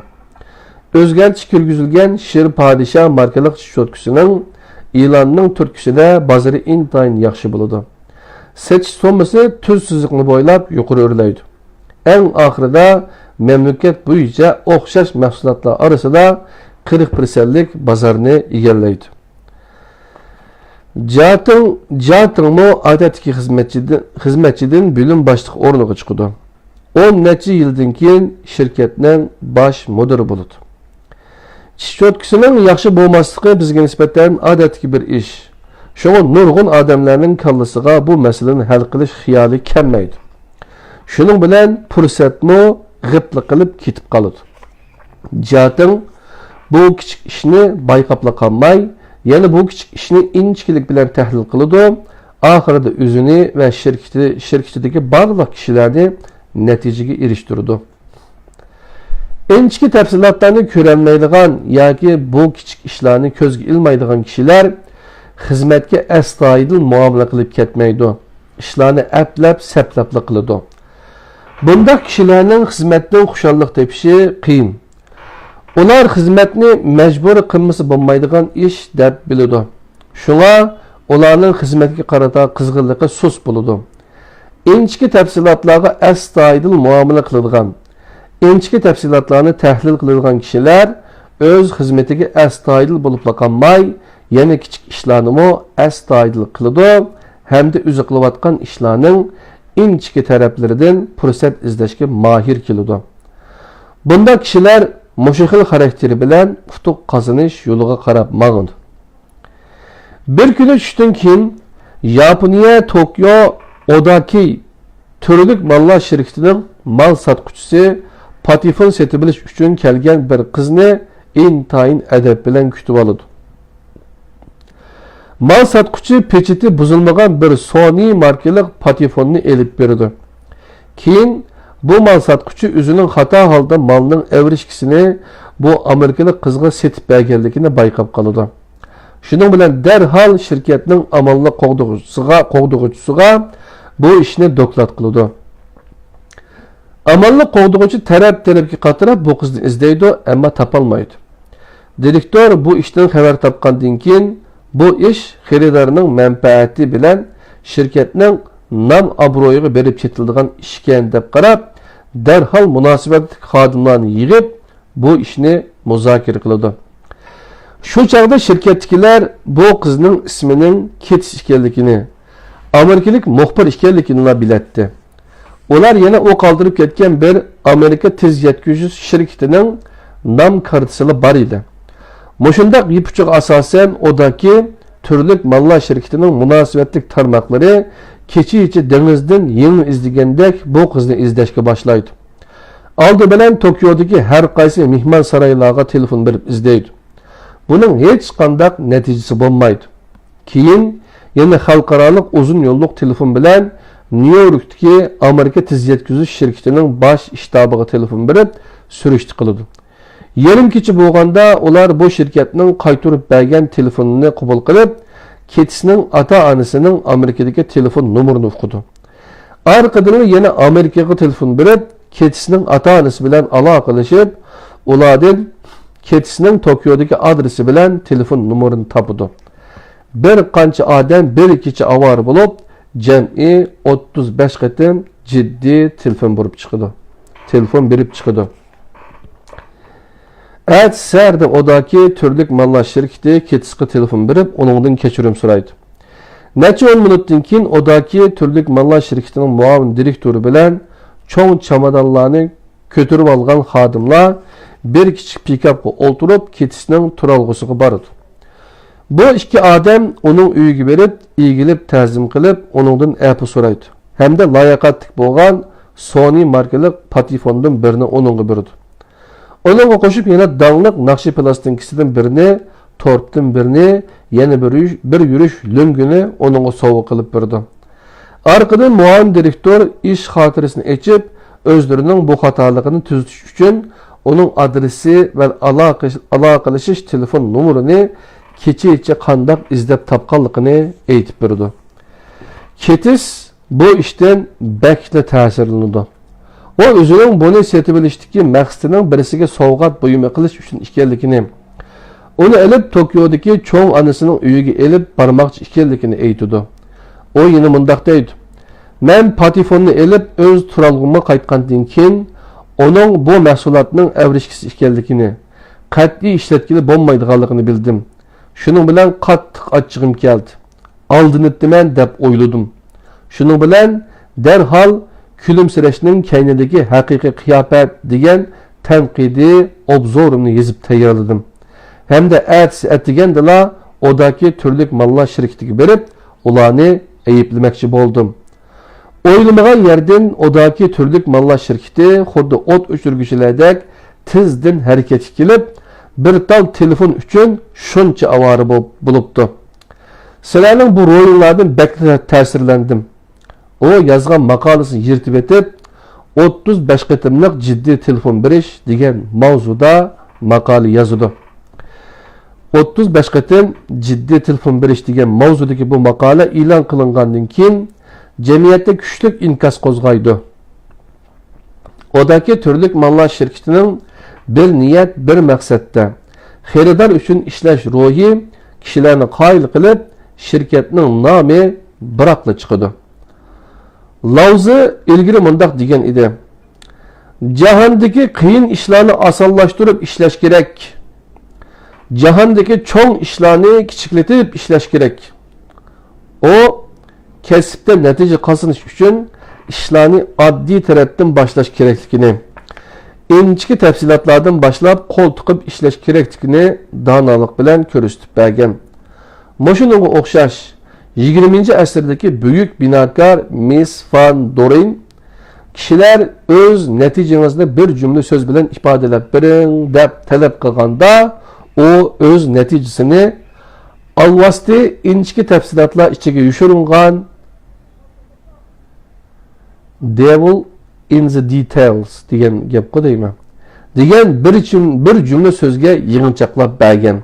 ئۆزگەرتىش كىرگۈزۈلگەن شىر پادىشاھ ماركىلىق چىش چوتكىسىنىڭ ئىلاننىڭ تۈرتكىسىدە بازىرى ئىنتايىن ياخشى بولىدۇ. سېتىش سوممىسى تۈز سىزىقنى بويلاپ يۇقىرى ئۆرلەيدۇ. ئەڭ ئاخىرىدا مەملىكەت بويىچە ئوخشاش مەھسۇلاتلار ئارىسىدا قىرىق پىرسەنتلىك بازارنى ئىگىلەيدۇ. جاتىڭ، جاتىڭمۇ ئادەتتىكى خىزمەتچىدىن، خىزمەتچىدىن بۆلۈم باشلىقى ئورنىغا چىقىدۇ. ئون نەچچە يىلدىن كېيىن شىركەتنىڭ باش مۇدىرى بولىدۇ. چىش چوتكىسىنىڭ ياخشى بولماسلىقى بىزگە نىسبەتەن ئادەتتىكى بىر ئىش. شۇڭا نۇرغۇن ئادەملەرنىڭ كاللىسىغا بۇ مەسىلىنى ھەل قىلىش خىيالى كەلمەيدۇ. شۇنىڭ بىلەن پۇرسەتمۇ غىپلا قىلىپ كېتىپ قالىدۇ. جاتىڭ بۇ كىچىك ئىشنى بايقاپلا قالماي، يەنە بۇ كىچىك ئىشنى ئىنچىكىلىك بىلەن تەھلىل قىلىدۇ، ئاخىرىدا ئۆزىنى ۋە شىركىتى، شىركىتىدىكى بارلىق كىشىلەرنى نەتىجىگە ئېرىشتۈرىدۇ. ئىنچىكە تەپسىلاتلارنى كۆرەلمەيدىغان ياكى بۇ كىچىك ئىشلارنى كۆزگە ئىلمايدىغان كىشىلەر خىزمەتكە ئەستايىدىل مۇئامىلە قىلىپ كەتمەيدۇ، ئىشلارنى ئەپلەپ، سەپلەپلا قىلىدۇ. بۇنداق كىشىلەرنىڭ خىزمەتتىن خۇشاللىق تېپىشى قىيىن. ئۇلار خىزمەتنى مەجبۇرىي قىلمىسا بولمايدىغان ئىش دەپ بىلىدۇ. شۇڭا ئۇلارنىڭ خىزمەتكە قارىتا قىزغىنلىقى سۇس بولىدۇ. ئىنچىكە تەپسىلاتلارغا ئەستايىدىل مۇئامىلە قىلىدىغان، ئىنچىكە تەپسىلاتلارنى تەھلىل قىلىدىغان كىشىلەر ئۆز خىزمىتىگە ئەستايىدىل بولۇپلا قالماي، يەنە كىچىك ئىشلارنىمۇ ئەستايىدىل قىلىدۇ ھەمدە ئۆزى قىلىۋاتقان ئىشلارنىڭ ئىنچىكە تەرەپلىرىدىن پۇرسەت ئىزدەشكە ماھىر كېلىدۇ. بۇنداق كىشىلەر مۇشۇ خىل خاراكتېرى بىلەن ئۇتۇق قازىنىش يولىغا قاراپ ماڭىدۇ. بىر كۈنى چۈشتىن كېيىن ياپونىيە توكيو ئوداكى تۈرلۈك ماللار شىركىتىنىڭ مال ساتقۇچىسى پاتېفون سېتىۋېلىش ئۈچۈن كەلگەن بىر قىزنى ئىنتايىن ئەدەپ بىلەن كۈتۈۋالىدۇ. مال ساتقۇچى پېچىتى بۇزۇلمىغان بىر سونى ماركىلىق پاتېفوننى ئېلىپ بېرىدۇ. كېيىن بۇ مال ساتقۇچى ئۆزىنىڭ خاتا ھالدا مالنىڭ ئەۋرىشكىسىنى بۇ ئامېرىكىلىق قىزغا سېتىپ بەرگەنلىكىنى بايقاپ قالىدۇ. شۇنىڭ بىلەن دەرھال شىركەتنىڭ ئامانلىق قوغدىغۇچىسىغا، قوغدىغۇچىسىغا بۇ ئىشنى دوكلات قىلىدۇ. ئامانلىق قوغدىغۇچى تەرەپ-تەرەپكە قاتراپ بۇ قىزنى ئىزدەيدۇ، ئەمما تاپالمايدۇ. دىرېكتور بۇ ئىشتىن خەۋەر تاپقاندىن كېيىن، بۇ ئىش خېرىدارنىڭ مەنپەئەتى بىلەن شىركەتنىڭ نام-ئابرۇيىغا بېرىپ چېتىلىدىغان ئىشكەن دەپ قاراپ، دەرھال مۇناسىۋەتلىك خادىملارنى يىغىپ، بۇ ئىشنى مۇزاكىرە قىلىدۇ. شۇ چاغدا شىركەتتىكىلەر بۇ قىزنىڭ ئىسمىنىڭ كېتىس ئىكەنلىكىنى، ئامېرىكىلىق مۇخبىر ئىكەنلىكىنىلا بىلەتتى. ئۇلار يەنە ئۇ قالدۇرۇپ كەتكەن بىر ئامېرىكا تېز يەتكۈزۈش شىركىتىنىڭ نام كارتىسىلا بار ئىدى. مۇشۇنداق يىپ ئۇچىغا ئاساسەن، ئوداكى تۈرلۈك ماللار شىركىتىنىڭ مۇناسىۋەتلىك تارماقلىرى كېچىچە دېڭىزدىن يىڭنە ئىزدىگەندەك بۇ قىزنى ئىزدەشكە باشلايدۇ. ئالدى بىلەن توكيودىكى ھەر قايسى مېھمانسارايلارغا تېلېفون بېرىپ ئىزدەيدۇ. بۇنىڭ ھېچقانداق نەتىجىسى بولمايدۇ. كېيىن يەنە خەلقئارالىق ئۇزۇن يوللۇق تېلېفون بىلەن نيۇ يوركتىكى ئامېرىكا تېز يەتكۈزۈش شىركىتىنىڭ باش شتابىغا تېلېفون بېرىپ سۈرۈشتە قىلىدۇ. يېرىم كېچە بولغاندا ئۇلار بۇ شىركەتنىڭ قايتۇرۇپ بەرگەن تېلېفونىنى قوبۇل قىلىپ، كېتىسنىڭ ئاتا-ئانىسىنىڭ ئامېرىكىدىكى تېلېفون نومۇرىنى ئۇقىدۇ. ئارقىدىنلا يەنە ئامېرىكىغا تېلېفون بېرىپ، كېتىسنىڭ ئاتا-ئانىسى بىلەن ئالاقىلىشىپ، ئۇلاردىن كېتىسنىڭ توكيودىكى ئادرېسى بىلەن تېلېفون نومۇرىنى تاپىدۇ. بىر قانچە ئادەم بىر كېچە ئاۋارە بولۇپ، جەمئىي ئوتتۇز بەش قېتىم جىددىي تېلېفون بۇرۇپ چىقىدۇ. تېلېفون بېرىپ چىقىدۇ. ئەتىسى سەھەردە ئوداكى تۈرلۈك ماللار شىركىتى كېتىسقا تېلېفون بېرىپ، ئۇنىڭدىن كەچۈرۈم سورايدۇ. نەچچە ئون مىنۇتتىن كېيىن ئوداكى تۈرلۈك ماللار شىركىتىنىڭ مۇئاۋىن دىرېكتورى بىلەن چوڭ چامادانلارنى كۆتۈرۈۋالغان خادىملار بىر كىچىك پىكاپقا ئولتۇرۇپ، كېتىسنىڭ تۇرالغۇسىغا بارىدۇ. بۇ ئىككى ئادەم ئۇنىڭ ئۆيىگە بېرىپ، ئېگىلىپ تەزىم قىلىپ، ئۇنىڭدىن ئەپۇ سورايدۇ ھەمدە لاياقەتلىك بولغان سونى ماركىلىق پاتېفوندىن بىرنى ئۇنىڭغا بېرىدۇ. ئۇنىڭغا قوشۇپ يەنە داڭلىق ناخشا پىلاستىنكىسىدىن بىرنى، تورتتىن بىرنى، يەنە بىر يۈ-، بىر يۈرۈش لۆڭگىنى ئۇنىڭغا سوۋغا قىلىپ بېرىدۇ. ئارقىدىن مۇئاۋىن دىرېكتور ئىش خاتىرىسىنى ئېچىپ، ئۆزلىرىنىڭ بۇ خاتالىقىنى تۈزىتىش ئۈچۈن ئۇنىڭ ئادرېسى ۋە ئالاقە-، ئالاقىلىشىش تېلېفون نومۇرىنى كېچىچە قانداق ئىزدەپ تاپقانلىقىنى ئېيتىپ بېرىدۇ. كېتىس بۇ ئىشتىن بەكلا تەسىرلىنىدۇ. ئۇ ئۆزىنىڭ بۇنى سېتىۋېلىشتىكى مەقسىتىنىڭ بىرسىگە سوۋغات بۇيۇمى قىلىش ئۈچۈن ئىكەنلىكىنى، ئۇنى ئېلىپ توكيودىكى چوڭ ئانىسىنىڭ ئۆيىگە ئېلىپ بارماقچى ئىكەنلىكىنى ئېيتىدۇ. ئۇ يەنە مۇنداق دەيدۇ، مەن پاتېفوننى ئېلىپ ئۆز تۇرالغۇمغا قايتقاندىن كېيىن، ئۇنىڭ بۇ مەھسۇلاتنىڭ ئەۋرىشكىسى ئىكەنلىكىنى، قەتئىي ئىشلەتكىلى بولمايدىغانلىقىنى بىلدىم. شۇنىڭ بىلەن قاتتىق ئاچچىقىم كەلدى. ئالدىنىپتىمەن دەپ ئويلىدىم. شۇنىڭ بىلەن دەرھال كۈلۈمسىرەشنىڭ كەينىدىكى ھەقىقىي قىياپەت دېگەن تەنقىدىي ئوبزورۇمنى يېزىپ تەييارلىدىم. ھەمدە ئەتىسى ئەتىگەندىلا ئوداكى تۈرلۈك ماللار شىركىتىگە بېرىپ، ئۇلارنى ئەيىبلىمەكچى بولدۇم. ئويلىمىغان يەردىن ئوداكى تۈرلۈك ماللار شىركىتى خۇددى ئوت ئۆچۈرگۈچىلەردەك تېزدىن ھەرىكەتكە كېلىپ، بىر تال تېلېفون ئۈچۈن شۇنچە ئاۋارە بولۇپ، بولۇپتۇ. سىلەرنىڭ بۇ روھىڭلاردىن بەكلا تەسىرلەندىم. ئۇ يازغان ماقالىسىنى يىرتىۋېتىپ، ئوتتۇز بەش قېتىملىق جىددىي تېلېفون بېرىش دېگەن ماۋزۇدا ماقالە يازىدۇ. ئوتتۇز بەش قېتىم جىددىي تېلېفون بېرىش دېگەن ماۋزۇدىكى بۇ ماقالە ئېلان قىلىنغاندىن كېيىن، جەمئىيەتتە كۈچلۈك ئىنكاس قوزغايدۇ. ئوداكى تۈرلۈك ماللار شىركىتىنىڭ بىر نىيەت، بىر مەقسەتتە، خېرىدار ئۈچۈن ئىشلەش روھى كىشىلەرنى قايىل قىلىپ، شىركەتنىڭ نامى بىراقلا چىقىدۇ. لاۋزى ئىلگىرى مۇنداق دېگەن ئىدى، جاھاندىكى قىيىن ئىشلارنى ئاسانلاشتۇرۇپ ئىشلەش كېرەك. جاھاندىكى چوڭ ئىشلارنى كىچىكلىتىپ ئىشلەش كېرەك. ئۇ كەسىپتە نەتىجە قازىنىش ئۈچۈن ئىشلارنى ئاددىي تەرەپتىن باشلاش كېرەكلىكىنى، ئىنچىكە تەپسىلاتلاردىن باشلاپ قول تىقىپ ئىشلەش كېرەكلىكىنى دانالىق بىلەن كۆرسىتىپ بەرگەن. مۇشۇنىڭغا ئوخشاش، يىگىرمىنچى ئەسىردىكى بۈيۈك بىناكار مىس فان دورىن، كىشىلەر ئۆز نەتىجىڭىزنى بىر جۈملە سۆز بىلەن ئىپادىلەپ بېرىڭ، دەپ تەلەپ قىلغاندا، ئۇ ئۆز نەتىجىسىنى ئالۋاستى ئىنچىكە تەپسىلاتلار ئىچىگە يوشۇرۇنغان، Devil in the details دېگەن گەپقۇ دەيمەن. دېگەن بىر جۈم-، بىر جۈملە سۆزگە يىغىنچاقلاپ بەرگەن.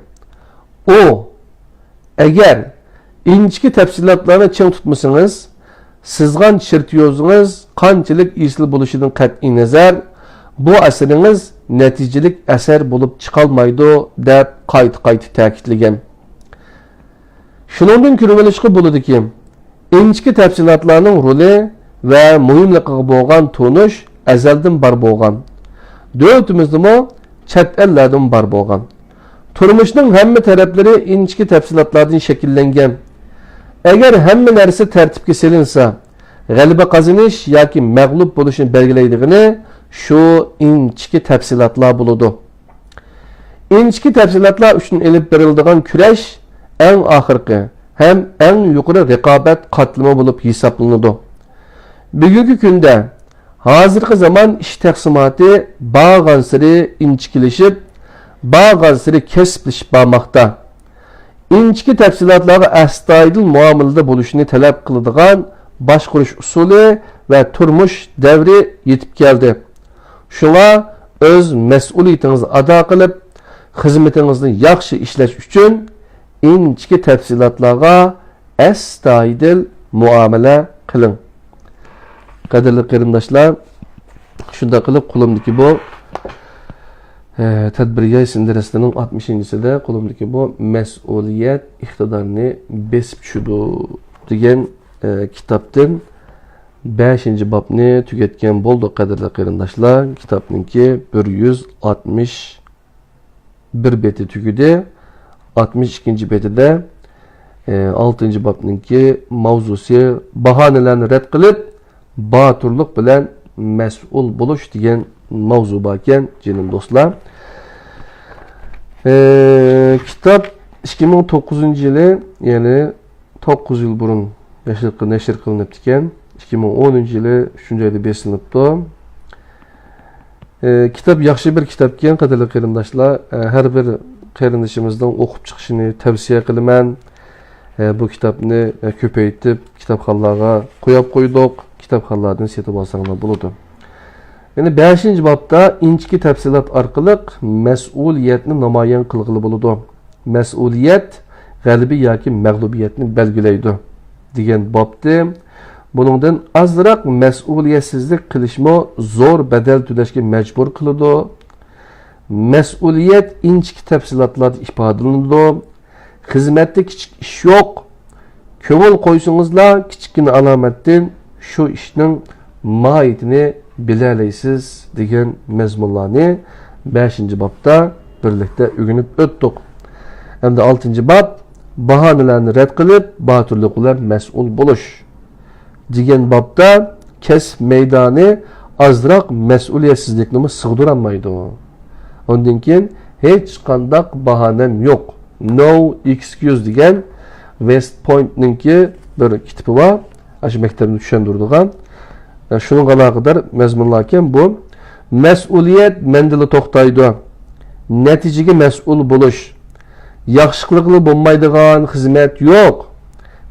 ئۇ، ئەگەر ئىنچىكە تەپسىلاتلارنى چىڭ تۇتمىسىڭىز، سىزغان چېرتيوژىڭىز قانچىلىك ئېسىل بولۇشىدىن قەتئىينەزەر، بۇ ئەسىرىڭىز نەتىجىلىك ئەسەر بولۇپ چىقالمايدۇ، دەپ قايتا-قايتا تەكىتلىگەن. شۇنىڭدىن كۆرۈۋېلىشقا بولىدۇكى، ئىنچىكە تەپسىلاتلارنىڭ رولى ۋە مۇھىملىقىغا بولغان تونۇش ئەزەلدىن بار بولغان. دۆلىتىمىزدىمۇ، چەت ئەللەردىمۇ بار بولغان. تۇرمۇشنىڭ ھەممە تەرەپلىرى ئىنچىكە تەپسىلاتلاردىن شەكىللەنگەن. ئەگەر ھەممە نەرسە تەرتىپكە سېلىنسا، غەلىبە قازىنىش ياكى مەغلۇپ بولۇشنى بەلگىلەيدىغىنى شۇ ئىنچىكە تەپسىلاتلار بولىدۇ. ئىنچىكە تەپسىلاتلار ئۈچۈن ئېلىپ بېرىلىدىغان كۈرەش ئەڭ ئاخىرقى ھەم ئەڭ يۇقىرى رىقابەت قاتلىمى بولۇپ ھېسابلىنىدۇ. بۈگۈنكى كۈندە ھازىرقى زامان ئىش تەقسىماتى بارغانسېرى ئىنچىكىلىشىپ، بارغانسېرى كەسىپلىشىپ بارماقتا. ئىنچىكە تەپسىلاتلارغا ئەستايىدىل مۇئامىلىدە بولۇشنى تەلەپ قىلىدىغان باشقۇرۇش ئۇسۇلى ۋە تۇرمۇش دەۋرى يېتىپ كەلدى. شۇڭا ئۆز مەسئۇلىيىتىڭىزنى ئادا قىلىپ، خىزمىتىڭىزنى ياخشى ئىشلەش ئۈچۈن ئىنچىكە تەپسىلاتلارغا ئەستايىدىل مۇئامىلە قىلىڭ. قەدىرلىك قېرىنداشلار، شۇنداق قىلىپ قولۇمدىكى بۇ، ئە، تەدبىر ياي سىندىرەسلىرىنىڭ ئاتمىشىنچىسىدە قولۇمدىكى بۇ مەسئۇلىيەت ئىقتىدارنى بېسىپ چۈشىدۇ دېگەن، ئە، كىتابتىن بەشىنچى بابنى تۈگەتكەن بولدۇق، قەدىرلىك قېرىنداشلار. كىتابنىڭكى بىر يۈز ئاتمىش بىر بېتى تۈگىدى. ئاتمىش ئىككىنچى بېتىدە، ئە، ئالتىنچى بابنىڭكى ماۋزۇسى باھانىلەرنى رەت قىلىپ، باتۇرلۇق بىلەن مەسئۇل بولۇش دېگەن ماۋزۇ باركەن، جېنىم دوستلار. ئە، كىتاب ئىككى مىڭ توققۇزىنچى يىلى، يەنى توققۇز يىل بۇرۇن نەشر قىل-، نەشر قىلىنىپتىكەن. ئىككى مىڭ ئونىنچى يىلى ئۈچىنچى ئايدا بېسىلىپتۇ. ئە، كىتاب ياخشى بىر كىتابكەن، قەدىرلىك قېرىنداشلار. ئە، ھەر بىر قېرىندىشىمىزنىڭ ئوقۇپ چىقىشىنى تەۋسىيە قىلىمەن. ئە، بۇ كىتابنى، ئە، كۆپەيتىپ، كىتابخانىلارغا قويۇپ قويدۇق. كىتابخانىلاردىن سېتىپ ئالساڭلار بولىدۇ. يەنى بەشىنچى بابتا ئىنچىكە تەپسىلات ئارقىلىق مەسئۇلىيەتنى نامايان قىلغىلى بولىدۇ. مەسئۇلىيەت غەلىبە ياكى مەغلۇبىيەتنى بەلگىلەيدۇ، دېگەن بابتى. بۇنىڭدىن ئازراق مەسئۇلىيەتسىزلىك قىلىشمۇ زور بەدەل تۆلەشكە مەجبۇر قىلىدۇ. مەسئۇلىيەت ئىنچىكە تەپسىلاتلاردا ئىپادىلىنىدۇ. خىزمەتتە كىچىك ئىش يوق. كۆڭۈل قويسىڭىزلا، كىچىككىنە ئالامەتتىن شۇ ئىشنىڭ ماھىيىتىنى بىلەلەيسىز، دېگەن مەزمۇنلارنى بەشىنچى بابتا بىرلىكتە ئۆگىنىپ ئۆتتۇق. ئەمدى ئالتىنچى باب، باھانىلەرنى رەت قىلىپ، باتۇرلۇق بىلەن مەسئۇل بولۇش. دېگەن بابتا كەسىپ مەيدانى ئازراق مەسئۇلىيەتسىزلىكنىمۇ سىغدۇرالمايدۇ. ئۇندىن كېيىن ھېچقانداق باھانەم يوق. No excuse دېگەن ۋېست پوينتنىڭكى بىر كىتابى بار. ئاشۇ مەكتەپنى چۈشەندۈرىدىغان. شۇنىڭغا ئالاقىدار مەزمۇنلاركەن بۇ. مەسئۇلىيەت مەندىلا توختايدۇ. نەتىجىگە مەسئۇل بولۇش. ياخشى قىلغىلى بولمايدىغان خىزمەت يوق.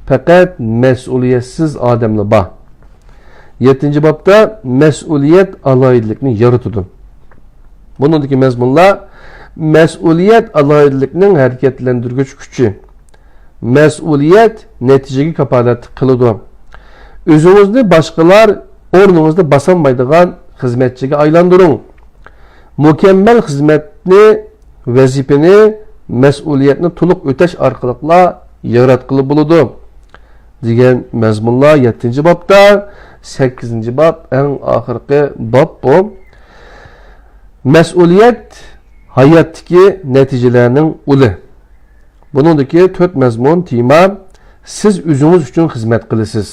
پەقەت مەسئۇلىيەتسىز ئادەملا بار. يەتتىنچى بابتا مەسئۇلىيەت ئالاھىدىلىكنى يارىتىدۇ. بۇنىڭدىكى مەزمۇنلار مەسئۇلىيەت ئالاھىدىلىكنىڭ ھەرىكەتلەندۈرگۈچ كۈچى. مەسئۇلىيەت نەتىجىگە كاپالەتلىك قىلىدۇ. ئۆزىڭىزنى باشقىلار ئورنىڭىزدا باسالمايدىغان خىزمەتچىگە ئايلاندۇرۇڭ. مۇكەممەل خىزمەتنى، ۋەزىپىنى، مەسئۇلىيەتنى تولۇق ئۆتەش ئارقىلىقلا ياراتقىلى بولىدۇ، دېگەن مەزمۇنلار يەتتىنچى بابتا. سەككىزىنچى باب، ئەڭ ئاخىرقى باب بۇ. مەسئۇلىيەت ھاياتتىكى نەتىجىلەرنىڭ ئۇلى. بۇنىڭدىكى تۆت مەزمۇن، تېما: سىز ئۆزىڭىز ئۈچۈن خىزمەت قىلىسىز.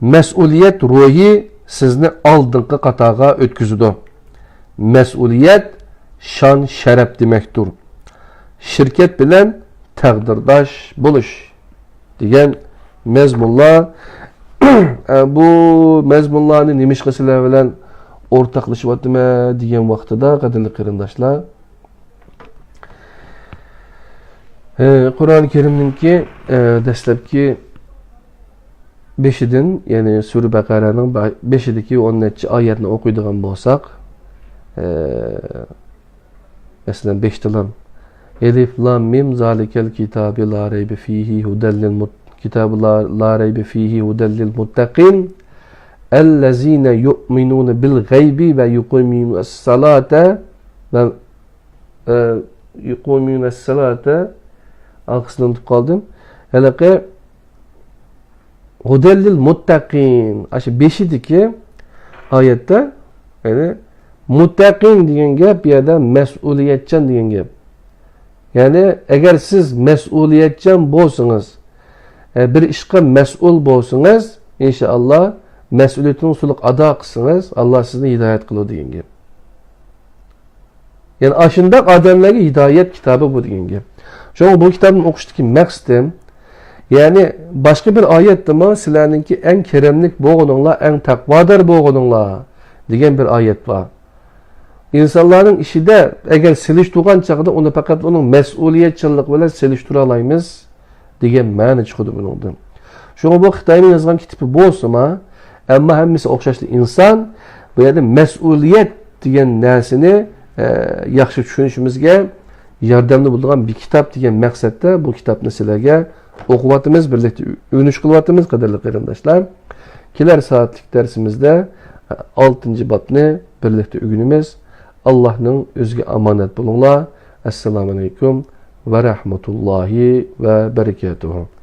مەسئۇلىيەت روھى سىزنى ئالدىنقى قاتارغا ئۆتكۈزىدۇ. مەسئۇلىيەت شان-شەرەپ دېمەكتۇر. شىركەت بىلەن تەقدىرداش بولۇش دېگەن مەزمۇنلار. ئە، بۇ مەزمۇنلارنى نېمىشقا سىلەر بىلەن ئورتاقلىشىۋاتىمەن دېگەن ۋاقتىدا، قەدىرلىك قېرىنداشلار، ئە، قۇرئان كەرىمنىڭكى، ئە، دەسلەپكى بېشىدىن، يەنى سۈرە بەقەرەنىڭ با-، بېشىدىكى ئون نەچچە ئايەتنى ئوقۇيدىغان بولساق، ئە، مەسىلەن، بەشتىلا، ئەلىف لام مىم زالىكەل كىتابى لا رەيبە فىھى ھۇدەل لىل مۇت-، كىتابى لا، لا رەيبە فىھى ھۇدەل لىل مۇتتەقىن، ئەللەزىنە يۇئمىنۇنە بىل غەيبى ۋە يۇقىمۇنەس سالاتە ۋە، ئە، يۇقىمۇنەس سالاتە، ئارقىسىنى ئۇنتۇپ قالدىم. ھېلىقى ھۇدەل لىل مۇتتەقىن. ئاشۇ بېشىدىكى ئايەتتە، يەنى مۇتتەقىن دېگەن گەپ، بۇ يەردە مەسئۇلىيەتچان دېگەن گەپ. يەنى ئەگەر سىز مەسئۇلىيەتچان بولسىڭىز، ئە، بىر ئىشقا مەسئۇل بولسىڭىز، ئىنشائاللا، مەسئۇلىيىتىڭىزنى تولۇق ئادا قىلسىڭىز، ئاللا سىزنى ھىدايەت قىلىدۇ دېگەن گەپ. يەنى ئاشۇنداق ئادەملەرگە ھىدايەت كىتابى بۇ دېگەن گەپ. شۇڭا بۇ كىتابنى ئوقۇشتىكى مەقسىتىم، يەنى باشقا بىر ئايەتتىمۇ سىلەرنىڭكى ئەڭ كېرەملىك بولغىنىڭلار، ئەڭ تەقۋادار بولغىنىڭلار دېگەن بىر ئايەت بار. ئىنسانلارنىڭ ئىچىدە ئەگەر سېلىشتۇرغان چاغدا ئۇنى پەقەت ئۇنىڭ مەسئۇلىيەتچانلىقى بىلەن سېلىشتۇرالايمىز دېگەن مەنە چىقىدۇ بۇنىڭدىن. شۇڭا بۇ خىتاينىڭ يازغان كىتابى بولسىمۇ، ئەمما ھەممىسى ئوخشاشلا ئىنسان، بۇ يەردە مەسئۇلىيەت دېگەن نەرسىنى، ئە، ياخشى چۈشىنىشىمىزگە ياردەملىك بولىدىغان بىر كىتاب دېگەن مەقسەتتە بۇ كىتابنى سىلەرگە ئوقۇۋاتىمىز، بىرلىكتە ئۆگىنىش قىلىۋاتىمىز، قەدىرلىك قېرىنداشلار. كېلەر سائەتلىك دەرسىمىزدە، ئە، ئالتىنچى بابنى بىرلىكتە ئۆگىنىمىز. ئاللاھنىڭ ئۆزىگە ئامانەت بولۇڭلار. ئەسسالامۇ ئەلەيكۇم ۋە رەھمەتۇللاھى ۋە بەرىكاتۇھۇ.